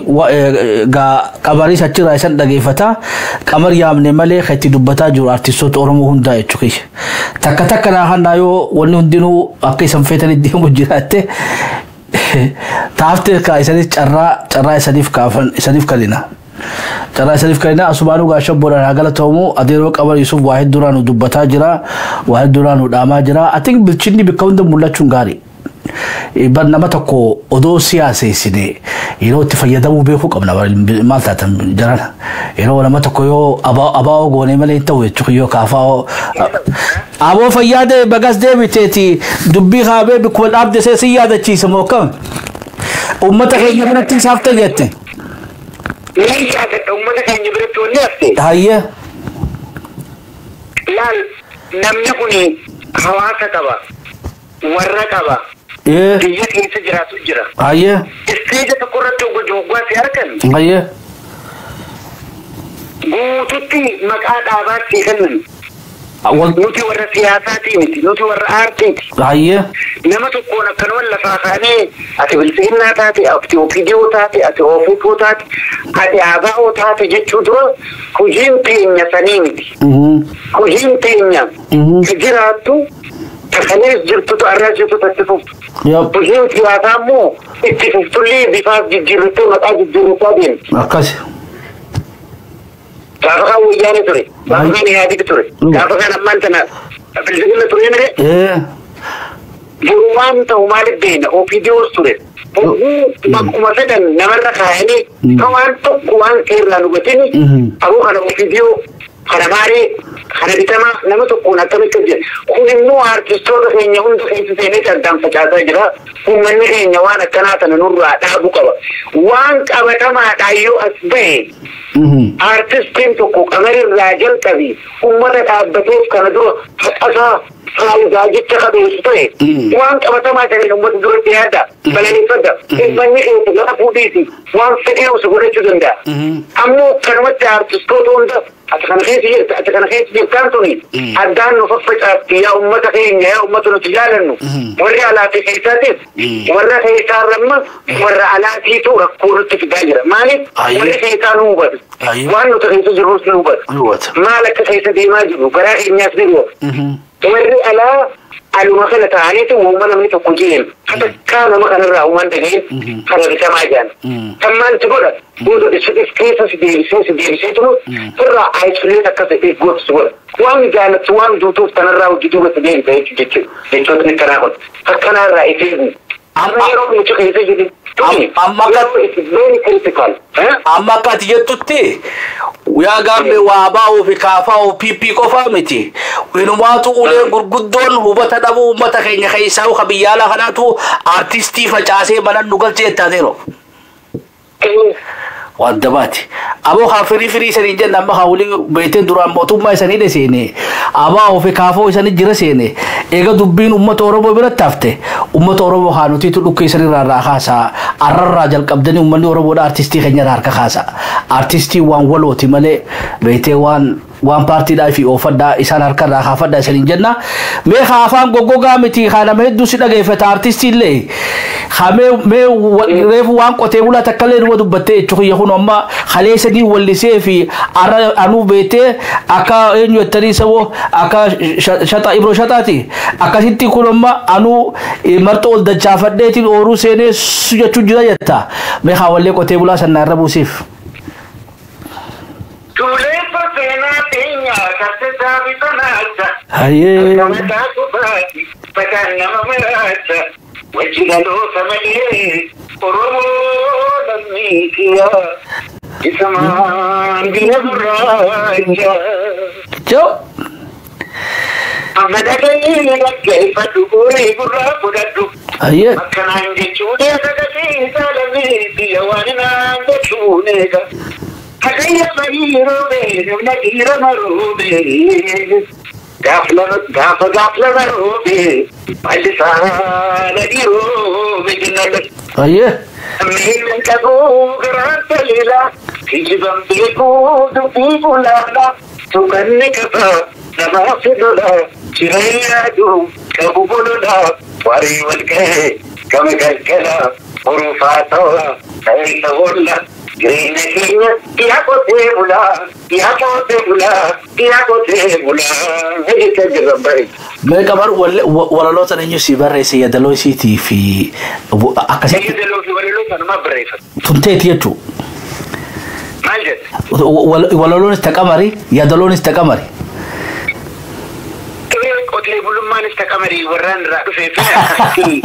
A: gaa, qabariis achirraa isan dhageeffata. Qamar yaamne malee kan itti dubbataa jiru artistoota Oromoo hundaa jechuudha. Takka takka naa kannaa yoo wanni hundinuu akka isan feetanitti deemu jiraatte taaftee kaa isanis carraa isaniif kaafan isaniif kalina. Carraa isaniif kalina. Asumaanuu gaa shabboodhaan haa galatoomu. Adeeroo Qamar Yusuf waa hedduudhaan nu dubbataa jira, waa hedduudhaan nu dhaamaa jira. Ati bilchinni bakka hunda mul'achuun gaarii. Bar nama tokko odoo siyaaseessine yeroo itti fayyadamuu beekuu qabna. Maal taatan jarana, yeroo nama tokko yoo abaa'oo goonee malee hin ta'u jechuudha, yoo kaafaa'oo aboo fayyaade bagas deebiteeti dubbii kaabee bikkuma dhaabde see si yaadachiisa moo akkam uummata keenya biratti isaaf ta'e jette.
B: Ni yaadadha, uummata keenya biratti wanni hafte.
A: Hayyee.
B: Laal, namni kun hawaasa qaba. Warra qaba. Biyya keessa jiraatu jira.
A: Hayyee.
B: Isteeja tokko irratti hoggaa si argan guututti maqaa dhaabaatti kennan. Nuti warra siyaasaatii miti, nuti warra aartiiti. Nama tokkoon akkanuma lafaa kaanee ati Biltsiginnaa taate, ati OPDO taate, ati OFO taate, ati ABO taate jechuu dura hojiin teenya sanii miti. Hojiin teenya ka jiraattu, ka kalees jirtutu arraa jirtu tatti fuftu. Hojiin siyaasaa immoo itti fuftullee bifaaf jijjiirrattee maqaa jijjiirrachaa deemti.
A: Akkas.
B: Gaafa kaan Wayyaane ture, gaafa kaan Ihaadig ture, gaafa kaan ammaan tana Biltsiginna ture mire. Boru waan ta'u maaliif beekna, OPDOs ture. Hogguu bakkuma fedhan namarra kaayanii ka waan tokko waan seeraan hubatini aboo kana OPDO kana maaree kana bitamaa nama tokkoon akkamitti hojjeta. Kun immoo artistoota keenya hunda keessa seenee addaan facaasaa jira. Uummanni keenya waan akkanaa sana nurraa dhaabuu qaba. Waan qabatamaadhaan yoo as bahe, artistiin tokko Qamarirraa jalqabi uummata dhaabbateef kana dura haqasaa faayidaa jecha qabeessu ta'e, waan qabatamaa ta'een uummata duratti yaada balaleeffadha. Uummanni keessa gara fuudhiisi waan fedhee osoo godhachuu danda'a. Ammoo kanumatti artistoota hunda ati kana keessa jirta, ati kana keessa jirtaan tuni addaan nu faffacaafti. Yaa uummata keenya, yaa uummata nuti jaalannu, warri alaatii keessaatis warra keessaarra amma warra alaatiitu rakkoo nutti fidaa jira. Maaliif? Warri keessaa nu hubatu, waan nuti keessa jirrus nu hubatu, maal akka keessa deemaa jirru garaa keenyaas ni hubatu. Warri alaa aluma kana ta'aniitu uuma namni tokko jeen hatakkaa nama kanarraa uuman dhageen kana bitamaa jiran. Kan maaltu godha? Booda if keessa si deebisee si deebisee turu irraa isolate akka ta'e gootu si godha. Waan jaalattu waan duutuuf kanarraa hojii duuba si deebisa jechuudha. Jechootni kanaa kun akkanarraa if eegu. Amma yeroo nuti keessa jiru
A: Amma akka ati jettutti yaa gaamme waa baa'uu fi kaafaa PP qofaa miti. Inumaatu ulee gurguddoon hubata dhabuu uummata keenya keessaa ka biyya alaa kanaatu artistii facaasee mana nu galchee jettaateero. Waan dabaati. Aboo haa firii firii isanii jenna amma haa walii beektee duraan mootummaa isanii seene abaa ofi kaafoo isanii jira seene eega dubbiin uummata Oromoo biratti hafte uummata Oromoo haa nutiitu dhukkee isanii irraa kaasaa arrarraa jalqabdanii uummanni Oromoodha artistii keenya irraa harka kaasa. Artistii waan walooti malee beektee waan paartiidhaa fi oofadhaa isaan harka irraa kaafadhaa isaniin jenna. Mee haa afaan goggogaa miti haa nama hedduu si dhageeffata artistii illee haa mee reefu waan qotee bulaa takka illee numa dubbattee jechuun kun amma haleessanii wallisee fi arra anuu beektee akka eenyu jettanii saboo akka shaxa ibroo shaxaati akkasitti kun amma anuu marxa ol dachaafadheetiin ooruu seenee su jechuun jira jetta mee haa wallee qotee bulaa sannaa irra buusiif.
B: Tuleessa seenaa teenya sassasaa bifanaacha.
A: Hayyee.
B: Akka mataa kufaati bataan nama maraacha. Wajji dhaloota malee Oromoo lammii kiyya. Isamaan biyya gurraacha.
A: Joo.
B: Amma dhaga'ii dhaggeeffadhu guurii gurraa fudhadhu.
A: Hayyee.
B: Akkanaan jechuun sagalee isaa lammii kiyya waan naan jechuun eega. Hagayya barii roobee namna dhiira maroobee. Gaafa gaaf lama roobee bal'isaa ladii roobee jennaan.
A: Hayyee.
B: Miidhaan qabuu garaan taliilaa kijiban beekuu dubbii bulaadhaa tuqanni qaba namaaf lolaa jireenya aduu qabu bololaa warii wal ga'ee gama galgalaa borufaa ta'aa ta'ee hollaa. Jireenya keenya yaa qotee bulaa yaa qotee bulaa yaa qotee bulaa jechaa jirra bari.
A: Mee qabar walaloota eenyu si barreesse yaadaloo isiitii fi akkasitti
B: Yaadaloo fi walaloo sanumaa barreeffatu.
A: tumteeti jechuudha.
B: Maal jette?
A: Walaloonis taqamari yaadaloonis taqamari.
B: Qotee bulummaanis taqamarii warraan irraa dhufee fi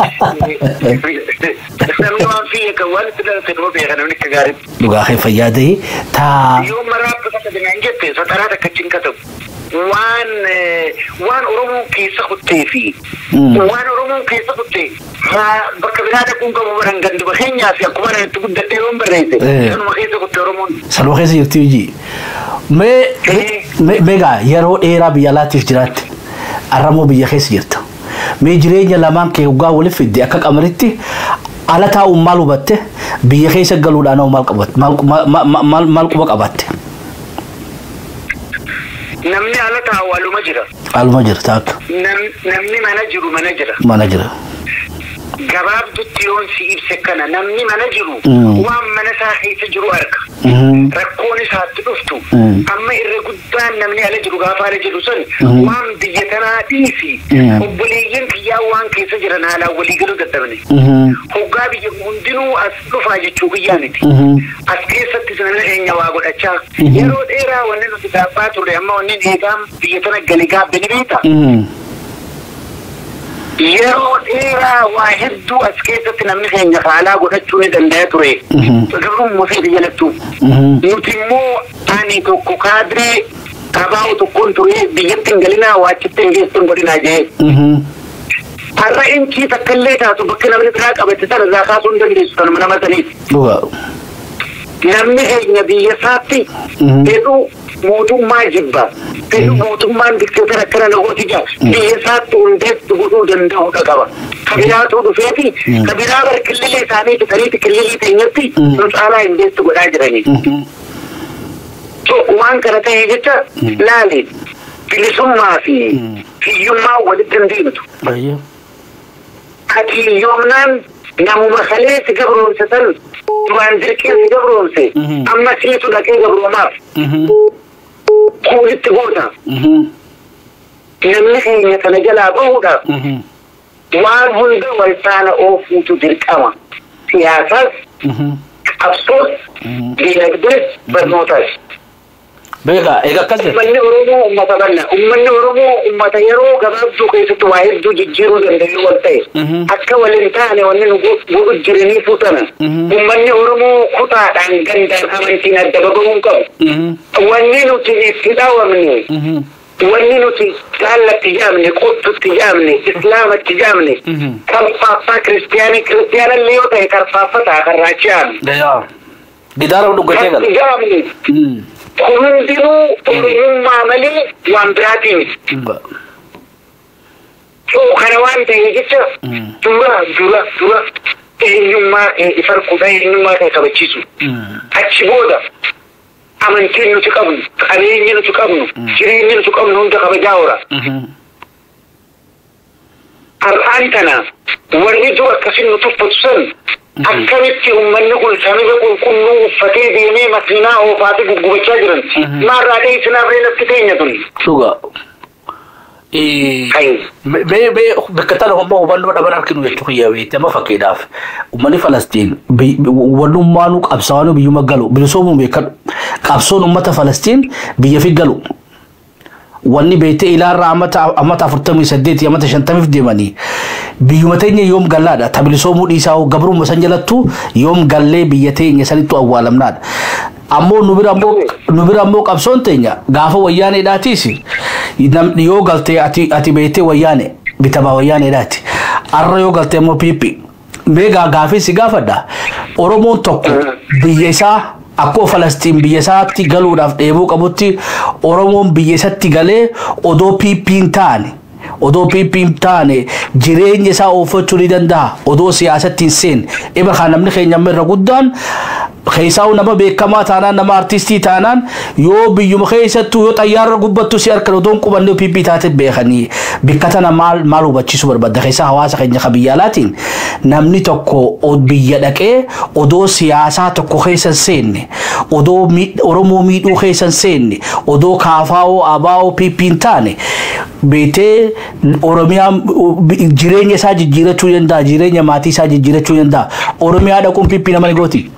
B: namni waan fi kan waan itti dhalate nama beeka namni akka gaariitti.
A: Dhugaa kee fayyaa ta'e taa.
B: Yoo maraa akka takka jette saxaraa takka achiin katabu. Waan Oromoon keessa kuttee fi waan Oromoon keessa kuttee bakka biraa dhaquun qabu baran ganduma keenyaa fi akkuma itti guddattee yoon barreesse sanuma keessa kuttee Oromoon.
A: Sanuma keessa jirti hojii. Mee meegaa yeroo dheeraa biyya alaatiif jiraatte arramoo biyya keessa jirta. Mee jireenya lamaan kee hoggaa waliif fidde akka qamaritti ala taa'uun maal hubatte biyya keessa galuudhaan maal qabatte maal quba qabatte.
B: Namni ala taa'u aluma jira.
A: Aluma jira taakka.
B: Namni mana jiru mana jira.
A: Mana jira.
B: Gabaabdutti yoon si ibse kana namni mana jiru waan mana isaa keessa jiru arga. Rakkoon isaatti dhuftu amma irra guddaan namni ala jiru gaafa ala jiru sun waan biyya tanaa dhiisi obboleeyyan kiyyaa waan keessa jiran haalaan walii galuu dadhabne. Hoggaa biyya hundinuu as dhufaa jechuu kiyyaa miti. As keessatti namni keenya waa godhachaa yeroo dheeraa wanni nuti gaabbaa turre amma wanni eegaan biyya tana gale gaabbe ni beektaa? Yeroo dheeraa waa hedduu as keessatti namni keenya haalaa godhachuu ni danda'a ture. Garuu fedhi jalattu. Nuti immoo ani tokko kaadiree qabaa'u tokkoon ture biyyatti hin galinaa waachitti hin geessu hin godhinaa jee. Har'a inchii takka illee taatu bakka namni biraa qabate sana irraa kaasuu hin dandeessu kanuma nama saniif. Namni keenya biyya isaatti fedhuu mootummaa jibba. Fedhuu mootummaan dikteetara akkana na gooti jaa. Biyya isaatti hundeessu godhuu danda'uudha qaba. Kabiraatu dhufeeti kabiraa bara killilee isaanii fixaniiti killilii teenyatti nu caalaa hundeessu godhaa jiranii. Waan kana ta'e jecha laali bilisummaa fi hiyyummaa walitti hin deemtu. Ati hiyyoomnaan namuma kalee si gabroomse san duraan dirqee si gabroomse amma siitu dhaqee gabroomaaf. Kuulitti goota. Namni keenya kana jalaa bahuudhaaf waan hunda wal faana oofuutu dirqama. Siyaasaas, qabsoos, dinagdees, barnootaas.
A: Beekaa egaa akkas jedhe.
B: Uummanni Oromoo uummata bal'aa. Uummanni Oromoo uummata yeroo gabaabduu keessatti waa hedduu jijjiiruu danda'u wal ta'e. Akka waliin taane wanni nu godhu jiranii fuutana. Uummanni Oromoo kutaadhaan, gandaan, amantiin adda baba'uu hin qabu. Wanni nuti itti dhaawamne, wanni nuti gaallatti jaamne, qottutti jaamne, islaamatti jaamne, karfaaffaa kiristiyaanii, kiristiyaanallee yoo ta'e karfaaffa ta'a karraachi jaamne.
A: Gidaara dhuggatee gala.
B: Jaamne. Kun hundinuu oromummaa malee waan biraatii miti. Kana waan ta'eef jecha dura eenyummaa kee ifarkuudha, eenyummaa kee kabachiisu. Achi booda amantiin nuti qabnu, qabeenyi nuti qabnu, jireenyi nuti qabnu hunda kabajaa oora. Har'aan tana warri dura akkasin nu tuffatu san akkamitti uummanni kun samiga qulqulluu uffatee deemee makiinaa oofaatee guggubachaa jiran? Maarraa dheessinaaf lafti teenya tuni.
A: Dhugaa. Mee bakka tana hommaa hubannoo dhaban harkinu jechuu kiyya beekte. Amma fakkiidhaaf uummanni Falastiin walummaanuu qabsaa'anii biyyuma galu bilisoomuu beekadhu. Qabsoon uummata Falastiin biyya fi galu. Wanni beektee ilaarraa amata 48, amata 50f deemanii biyyuma teenya yoom gallaadha. Ta bilisoomuu dhiisaa, gabrumma san jalattu yoom gallee biyya teenya sanittu awwaalamnaadha. Ammoo nu bira ammoo qabsoon teenya gaafa wayyaaneedhaatiis yoo galtee ati beektee wayyaane bitamaa wayyaaneedhaati. Arra yoo galtee ammoo piiphi. Mee gaafii si gaafadha. Oromoon tokko biyya isaa akkuma Falastiin biyya isaatti galuudhaaf dheebuu qabutti, Oromoon biyya isatti galee odoo PP'n taane jireenya isaa oofachuu ni danda'a odoo siyaasatti hin seenne? Iba kan namni keenya amma irra guddaan keessaa nama beekamaa taanaan, nama artistii taanaan, yoo biyyuma keessattuu yoo xayyaarra gubbattu si harka odoon qubannee PP taate beekanii. Bikka tana maal maal hubachiisuu barbaadda keessaa hawaasa keenya ka biyya alaatiin? Namni tokko biyya dhaqee odoo siyaasaa tokko keessa hin seenne, odoo Oromoo miidhuu keessa hin seenne, odoo kaafaa'oo abaa'oo PP hin taane, beetee Oromiyaa jireenya isaa jijjiirachuu danda'a, jireenya maatii isaa jijjiirachuu danda'a? Oromiyaa dhaquun PP nama ni gooti.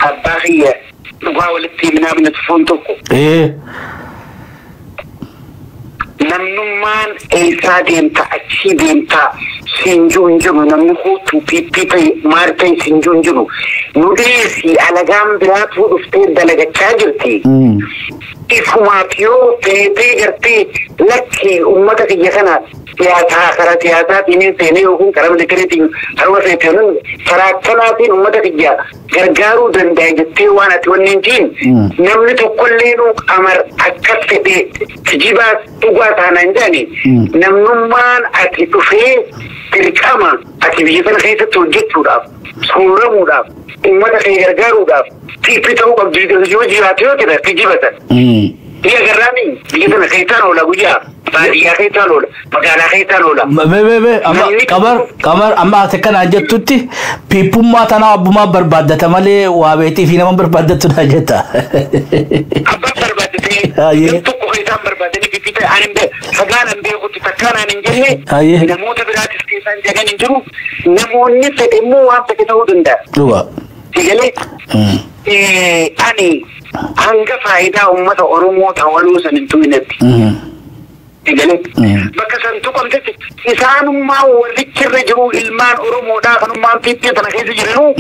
B: Abbaa kiyya, dhugaa walitti himnaa tufuun tokko. Namnummaan eessaa deemta, achii deemta siinjuu hin jiru. Namni huutuu PP ta'e maal ta'e siinjuu hin jiru. Nu dhiisi, alagaan biraatuu dhuftee dalagachaa jirti. Ifumaaf yoo feetee gartee lakki uummata kiyya kana siyaasaa karaa siyaasaatiin seenee yookiin karaa militariitiin haruma feeteen karaa akkanaatiin uummata kiyya gargaaruu danda'a jettee waan ati wanni hin tiin namni tokkollee nu qamar akkas fedhe kijibaa dhugaa taanaan jedhani. Namnummaan ati dhufee dirqama ati biyya sana keessatti hojjechuudhaaf, sooramuudhaaf, uummata kee gargaaruudhaaf PP ta'uu qabdu yoo jiraate yoo ta'e kijibatan. Biyya garraami biyya sana keessaan oola, guyyaa baadiyyaa keessaan oola, magaalaa keessaan oola.
A: Mee mee mee amma Qamar, Qamar, amma ati akkanaan jettutti piippummaa tanaa abbummaa barbaaddata malee waa beetii fi nama barbaaddattu naa jetta.
B: Abbaan barbaaddatee nam tokko keessaan barbaadanii PP ta'e ani hin beeku, sagaan hin beekutti takkaan ani hin jenne, namoota biraatis keessaan jedhan hin jiru. Namoonni fedhe immoo waan fedhe ta'uu danda'a.
A: Dhugaa.
B: Sigalee ani hanga faayidaa uummata Oromoo ta'uu san hin tu'inetti. Sigalee bakka san tuqamtetti isaanummaa warrichirra jiru ilmaan Oromoodhaa kanummaan PP tana keessa jiranuu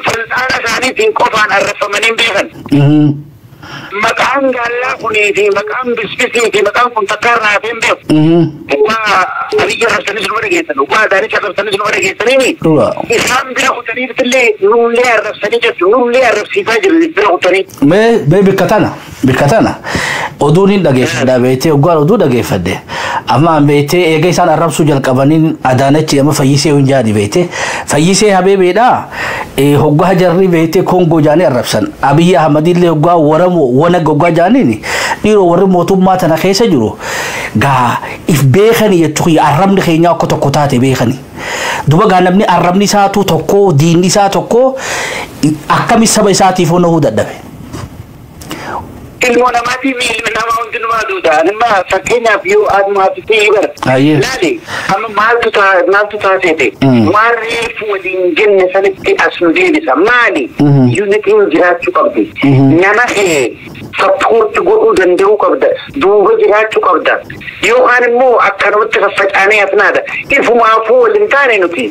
B: salxaana isaaniitiin qofaan arrafamanii hin beekan. Maqaan gaallaa kunii fi maqaan bisbisii fi maqaan kun takka irraa hafee hin beeku. Dhugaa Abiyyi arrabsanis numa dhageessan, dhugaa Adaanech arrabsanis numa dhageessanii. Isaan bira kutanii illee nullee arrabsanii jechuun nullee arrabsiisaa jiru bira kutanii.
A: Mee mee bikka tana oduun hin dhageeffadha beektee. Hoggaan oduu dhageeffadhe amma beektee eega isaan arrabsuu jalqabaniin Adaanechi amma Fayyisee hin jaani beektee, Fayyisee Habeebeedha. Hoggaa jarri beektee Kongoo jaanii arrabsan, Abiyyi Ahmadillee hoggaa waramu wana hoggaa jaaniin, dhiiroo warri mootummaa tana keessa jiru gaa if beekani jechuu arrabni keenya akka tokko taate beekani. Duba gaa namni arrabni isaatu tokko, diinni isaa tokko, akkami saba isaatiif hojii dadhabe?
B: Ilmoo namaatiif ilmi namaa hundinumaa duuta. Anima fakkeenyaaf yoo adumaaf ta'e bara. Laali amma maaltu maaltu taaseete? Waan reefu waliin jenne sanitti as nu deebisa. Maali? Unityn jiraachuu qabdi. Nama kee support godhuu danda'uu qabda. Duuba jiraachuu qabda. Yookaan immoo akkanumatti faffacaanee hafnaadha. Ifumaafuu waliin taane nuti.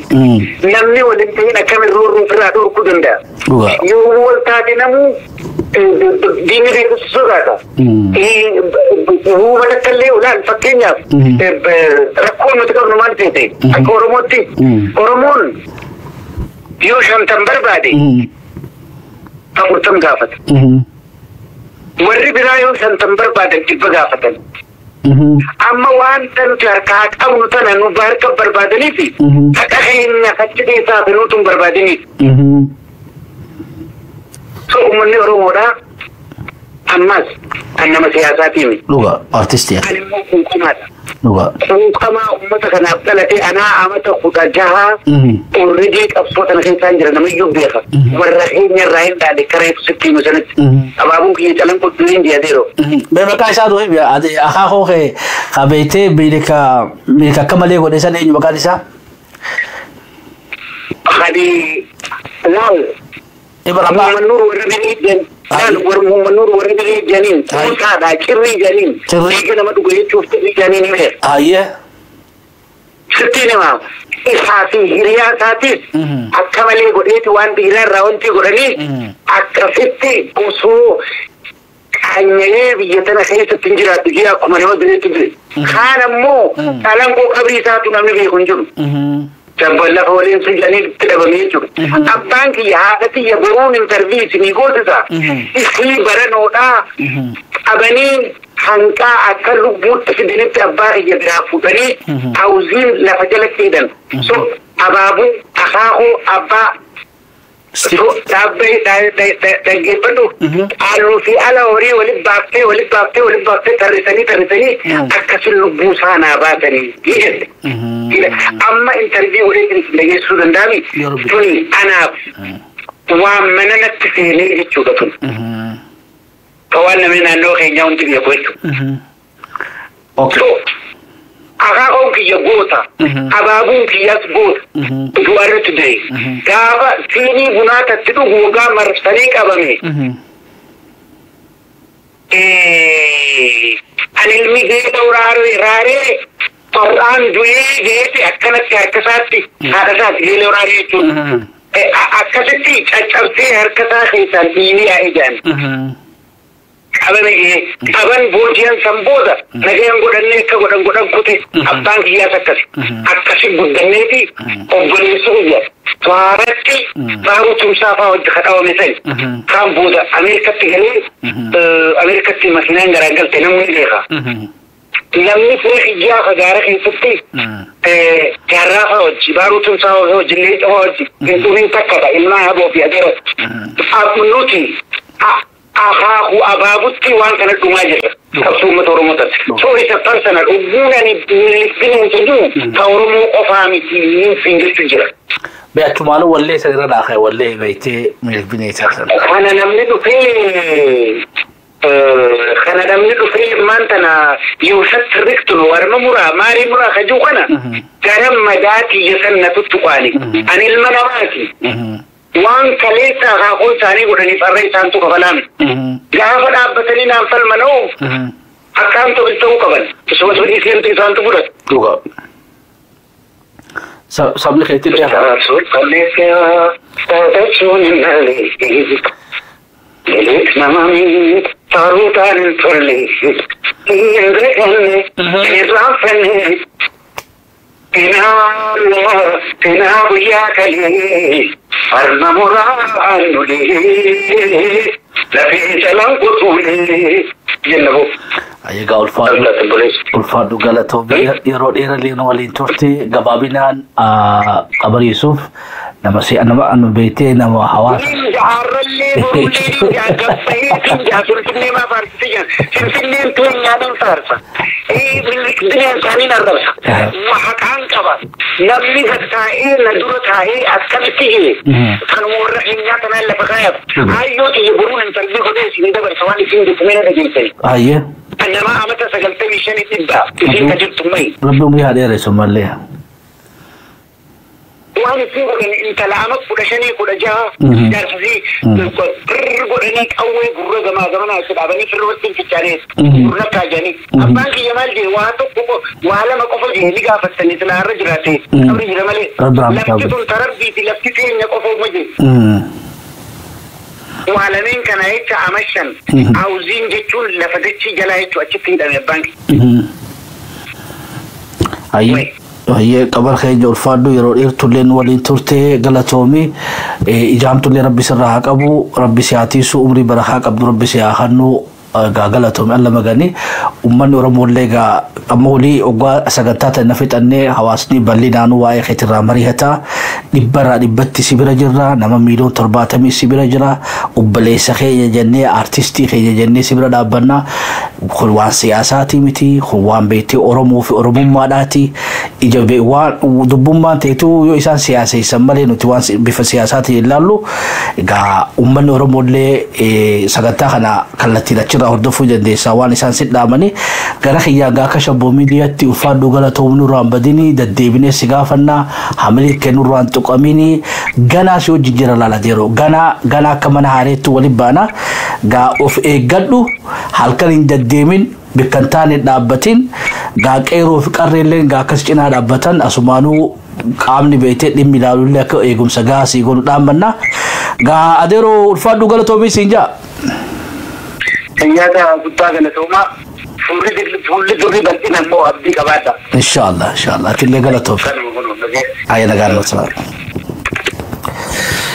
B: Namni waliin ta'in akkamiin roorroo ofirraa dhorkuu danda'a? Yoo wal taate namuu diinni beekumsa sodaata. Uummata akka illee olaal fakkeenyaaf rakkoon nuti qabnu maal ta'e akka Oromootti, Oromoon yoo 50 barbaade 40 gaafata. Warri biraa yoo 50 barbaadan 100 gaafatan. Amma wanta nuti harkaa qabnu tana nu harka barbaadaniif haqa keenya achi keessaa fi nutu hin barbaadiniif. So uummanni Oromoodhaa ammas kan nama siyaasaatiin.
A: Dhuga, artistii.
B: Kan immoo quuqamaadha.
A: Dhuga.
B: Quuqamaa uummata kanaaf dhalate anaa amata 16 already qabsoo kana keessaan jira, namiyyuu beeka. Warra keenya irraa hin dhaale karaa ibsu sitti himu sanitti. Abaabuun kiyya calanqoo durii hin adeero.
A: Mee maqaa isaa du'e akaakoo kee qabeetee miilika miilika akka malee godhe san eenyu maqaan isaa?
B: Hadi laal.
A: Ibra abbaa.
B: Muhammad warra birii jan. Laal warra Muhammad warra birii janiin. Kuusaadha cirrii janiin.
A: Cirrii.
B: Dhiiga nama dhuga jechuuf cirrii janiin hime.
A: Ayyee.
B: Sitti hima. Isaa fi hiriyaa isaatis akka malee godheeti waan dhiiraa irraa wanti godhanii akkasitti osoo qaanya'ee biyya tana keessatti hin jiraatu jee akkuma nama bireetti ture. Kaan ammoo calanqoo qabrii isaatu namni beeku hin jiru. Dabban lafa waliin sun jedhanii itti dhabamee jechuudha. Abbaan kiyya haadha kiyya boruun interview isinii goosisa. Isii baranoodhaa qabanii hanqaa akka lubbuutti fidanitti abbaa kiyya biraa fuudhanii hawziin lafa jalatti hidhan. So abaabuu akaakuu abbaa dhaabbee dhaggeeffadhu, halluu fi ala horii walitti baaftee walitti baaftee walitti baaftee tarrisanii tarrisanii akkasin lubbuu saanaa baasanii ni jette. Amma interview walitti dhageessuu danda'ami tuni anaaf waan mana natti seenee jechuudha tun. Ka waan namni naannoo keenyaa hundi beeku jechuudha. So akaakuun kiyya goota, abaabuun kiyyaas goota, du'arratti du'e. Gaafa siinii bunaa tatti dhugu waggaa marsanii qabame. Ani ilmi geeta raaree raaree far'aan du'ee geete akkanatti harka isaatti haadha isaatti geela raaree jechuudha. Akkasitti caccabsee harka isaa keessaan dhiinii yaa'ee jedhan. Qabame qaban booji'an san booda nagayan godhannee akka godhan godhan kute abbaan kiyyaas akkasi. Akkasi guddanneeti obboleessi kiyya faaratti baaruu tumsaa fa'aa hojii kadhawame sani. Kaan booda Ameerikatti galee Ameerikatti makiinaan garaagalte namni beeka. Namni firee kiyyaa fagaara keessatti jaarraa fa'aa hojii baaruu tumsaa hojii leenca fa'aa hojii hin dhumin takkata ilmaa haboo fi adeera. Nuti akaakuu abaabutti waan kana dhumaa jirra. Qabsoo uummata Oromoo taate. So isa personal ogguun ani bineensa jiru ta Oromoo qofaa miti hin jechuu jira.
A: Mee achumaanuu wallee isa irra dhaakee wallee beektee miilika bineensaa sana.
B: Kana namni dhufee maan tana yewshat riktunu warma muraa maarii muraa kajuu kana gara madaatii yasan na tuttuqaani. Ani ilma namaati. Waan kaleessa akaakuu isaanii godhaniif har'a isaantu kafalaame. Gaafa dhaabbatanii naan falmanoo akkaan ta'uu qaban. Isuma dhiiseentu isaantu fudhatu.
A: Dhugaa. Sabni keetti illee
B: Kaleessa dhaabbachuun hin malle. Leleet namami faaruudhaan hin tolle. Hin beekanne hin irraanfanne. Finaa guyyaa kalee harma muraan nulee lafee jalaan qotuulee jenna boo.
A: Egaa ulfaadhu ulfaadhu, galatoo yeroo dheeraa nu waliin turte. Gabaabinaan Qabar Yuusuf nama si nama anu beektee nama hawaasa.
B: Jaarrallee borullee gabbaheetiin jaa Finfinnee maa faarsite jaa Finfinneen teenyaadhaan faarsa. Bineensaaniin arrabsa. Haqaan qaba. Namni gad taa'ee na dura taa'ee akkamitti hime. Kanuma warra keenyaa kanaan lafa kaayaf. Hayyoo xiyya boruun interview godhee isin dabarsa waan isin jettu mee na dhageessani.
A: Ayyee.
B: Nama amata 95 dhibba isin ka jirtu mayi.
A: Rabbi umurii haa dheeressu mallee.
B: Waan isin godhan intala ama 15 16 jaarsisii birr godhanii qawwee gurra gamaa gamanaa itti dhaabanii firroottiin fichaanee gurra kaajanii. Abbaan kiyya maal jee, waa tokko waa lama qofa jee ni gaafattanii silaa irra jiraate qabri jira malee.
A: Rabbi rahmata
B: Lafti tun tarabbiiti, lafti teenya qofa uma jee. Waa lameen kana jecha amashan hawziin jechuun lafa dachii jalaa jechuu achitti hidhame abbaan kiyya.
A: Ayyee. Ayyee, qabar keenya, ulfaadhu, yeroo dheertullee nu waliin turte galatoomi. Ijaamtullee rabbi sirraa haa qabu, rabbi si haa tiisu, umrii barakaa qabdu rabbi si haa hannu. Gaa galatoomi alla magani. Uummanni Oromollee gaa amma olii oggaa sagantaa tana fixannee hawaasni bal'inaanuu waa'ee keetirraa mari'ata. Dhibbarraa dhibbatti si bira jirra, nama miiliyoon 70 si bira jira. Obboleessa keenya jennee, aartistii keenya jennee si bira dhaabbanna. Kun waan siyaasaati miti, kun waan beektee Oromoo fi Oromummaadhaati. Ija waan dubbummaan ta'etu yoo isaan siyaaseessan malee nuti waan bifa siyaasaatiin ilaallu. Egaa uummanni Oromollee sagantaa kana kallattiin achirraa hordofuu dandeessa waan isaan si dhaamanii. Gara kiyyaa gaa akka Shabboo Miidiyaatti ulfaadhu, galatoomnu, irraan badinii deddeebinee si gaafannaa, hamilee kennu irraan tuqaminii. Ganaa si hojii jira laalateeroo ganaa ganaa akka mana haareetti waliin baana. Gaa of eeggadhu, halkan hin deddeemin, bikka hin taane dhaabbatin. Gaa qeeroo fi qarreelleen gaa akkas cinaa dhaabbatan, asumaanuu qaamni beektee dhimmi ilaalullee akka eegumsa gaasii godhu dhaammanna. Gaa adeeroo, ulfaadhu, galatoomii siin jaa.
B: Nyaata guddaa galatoomaa. Fuulli durri bal'ina immoo abdii qabaadha.
A: Inshaallah, inshaallah, atillee galatoomi.
B: Kanuma kun.
A: Ayya, nagaan noo.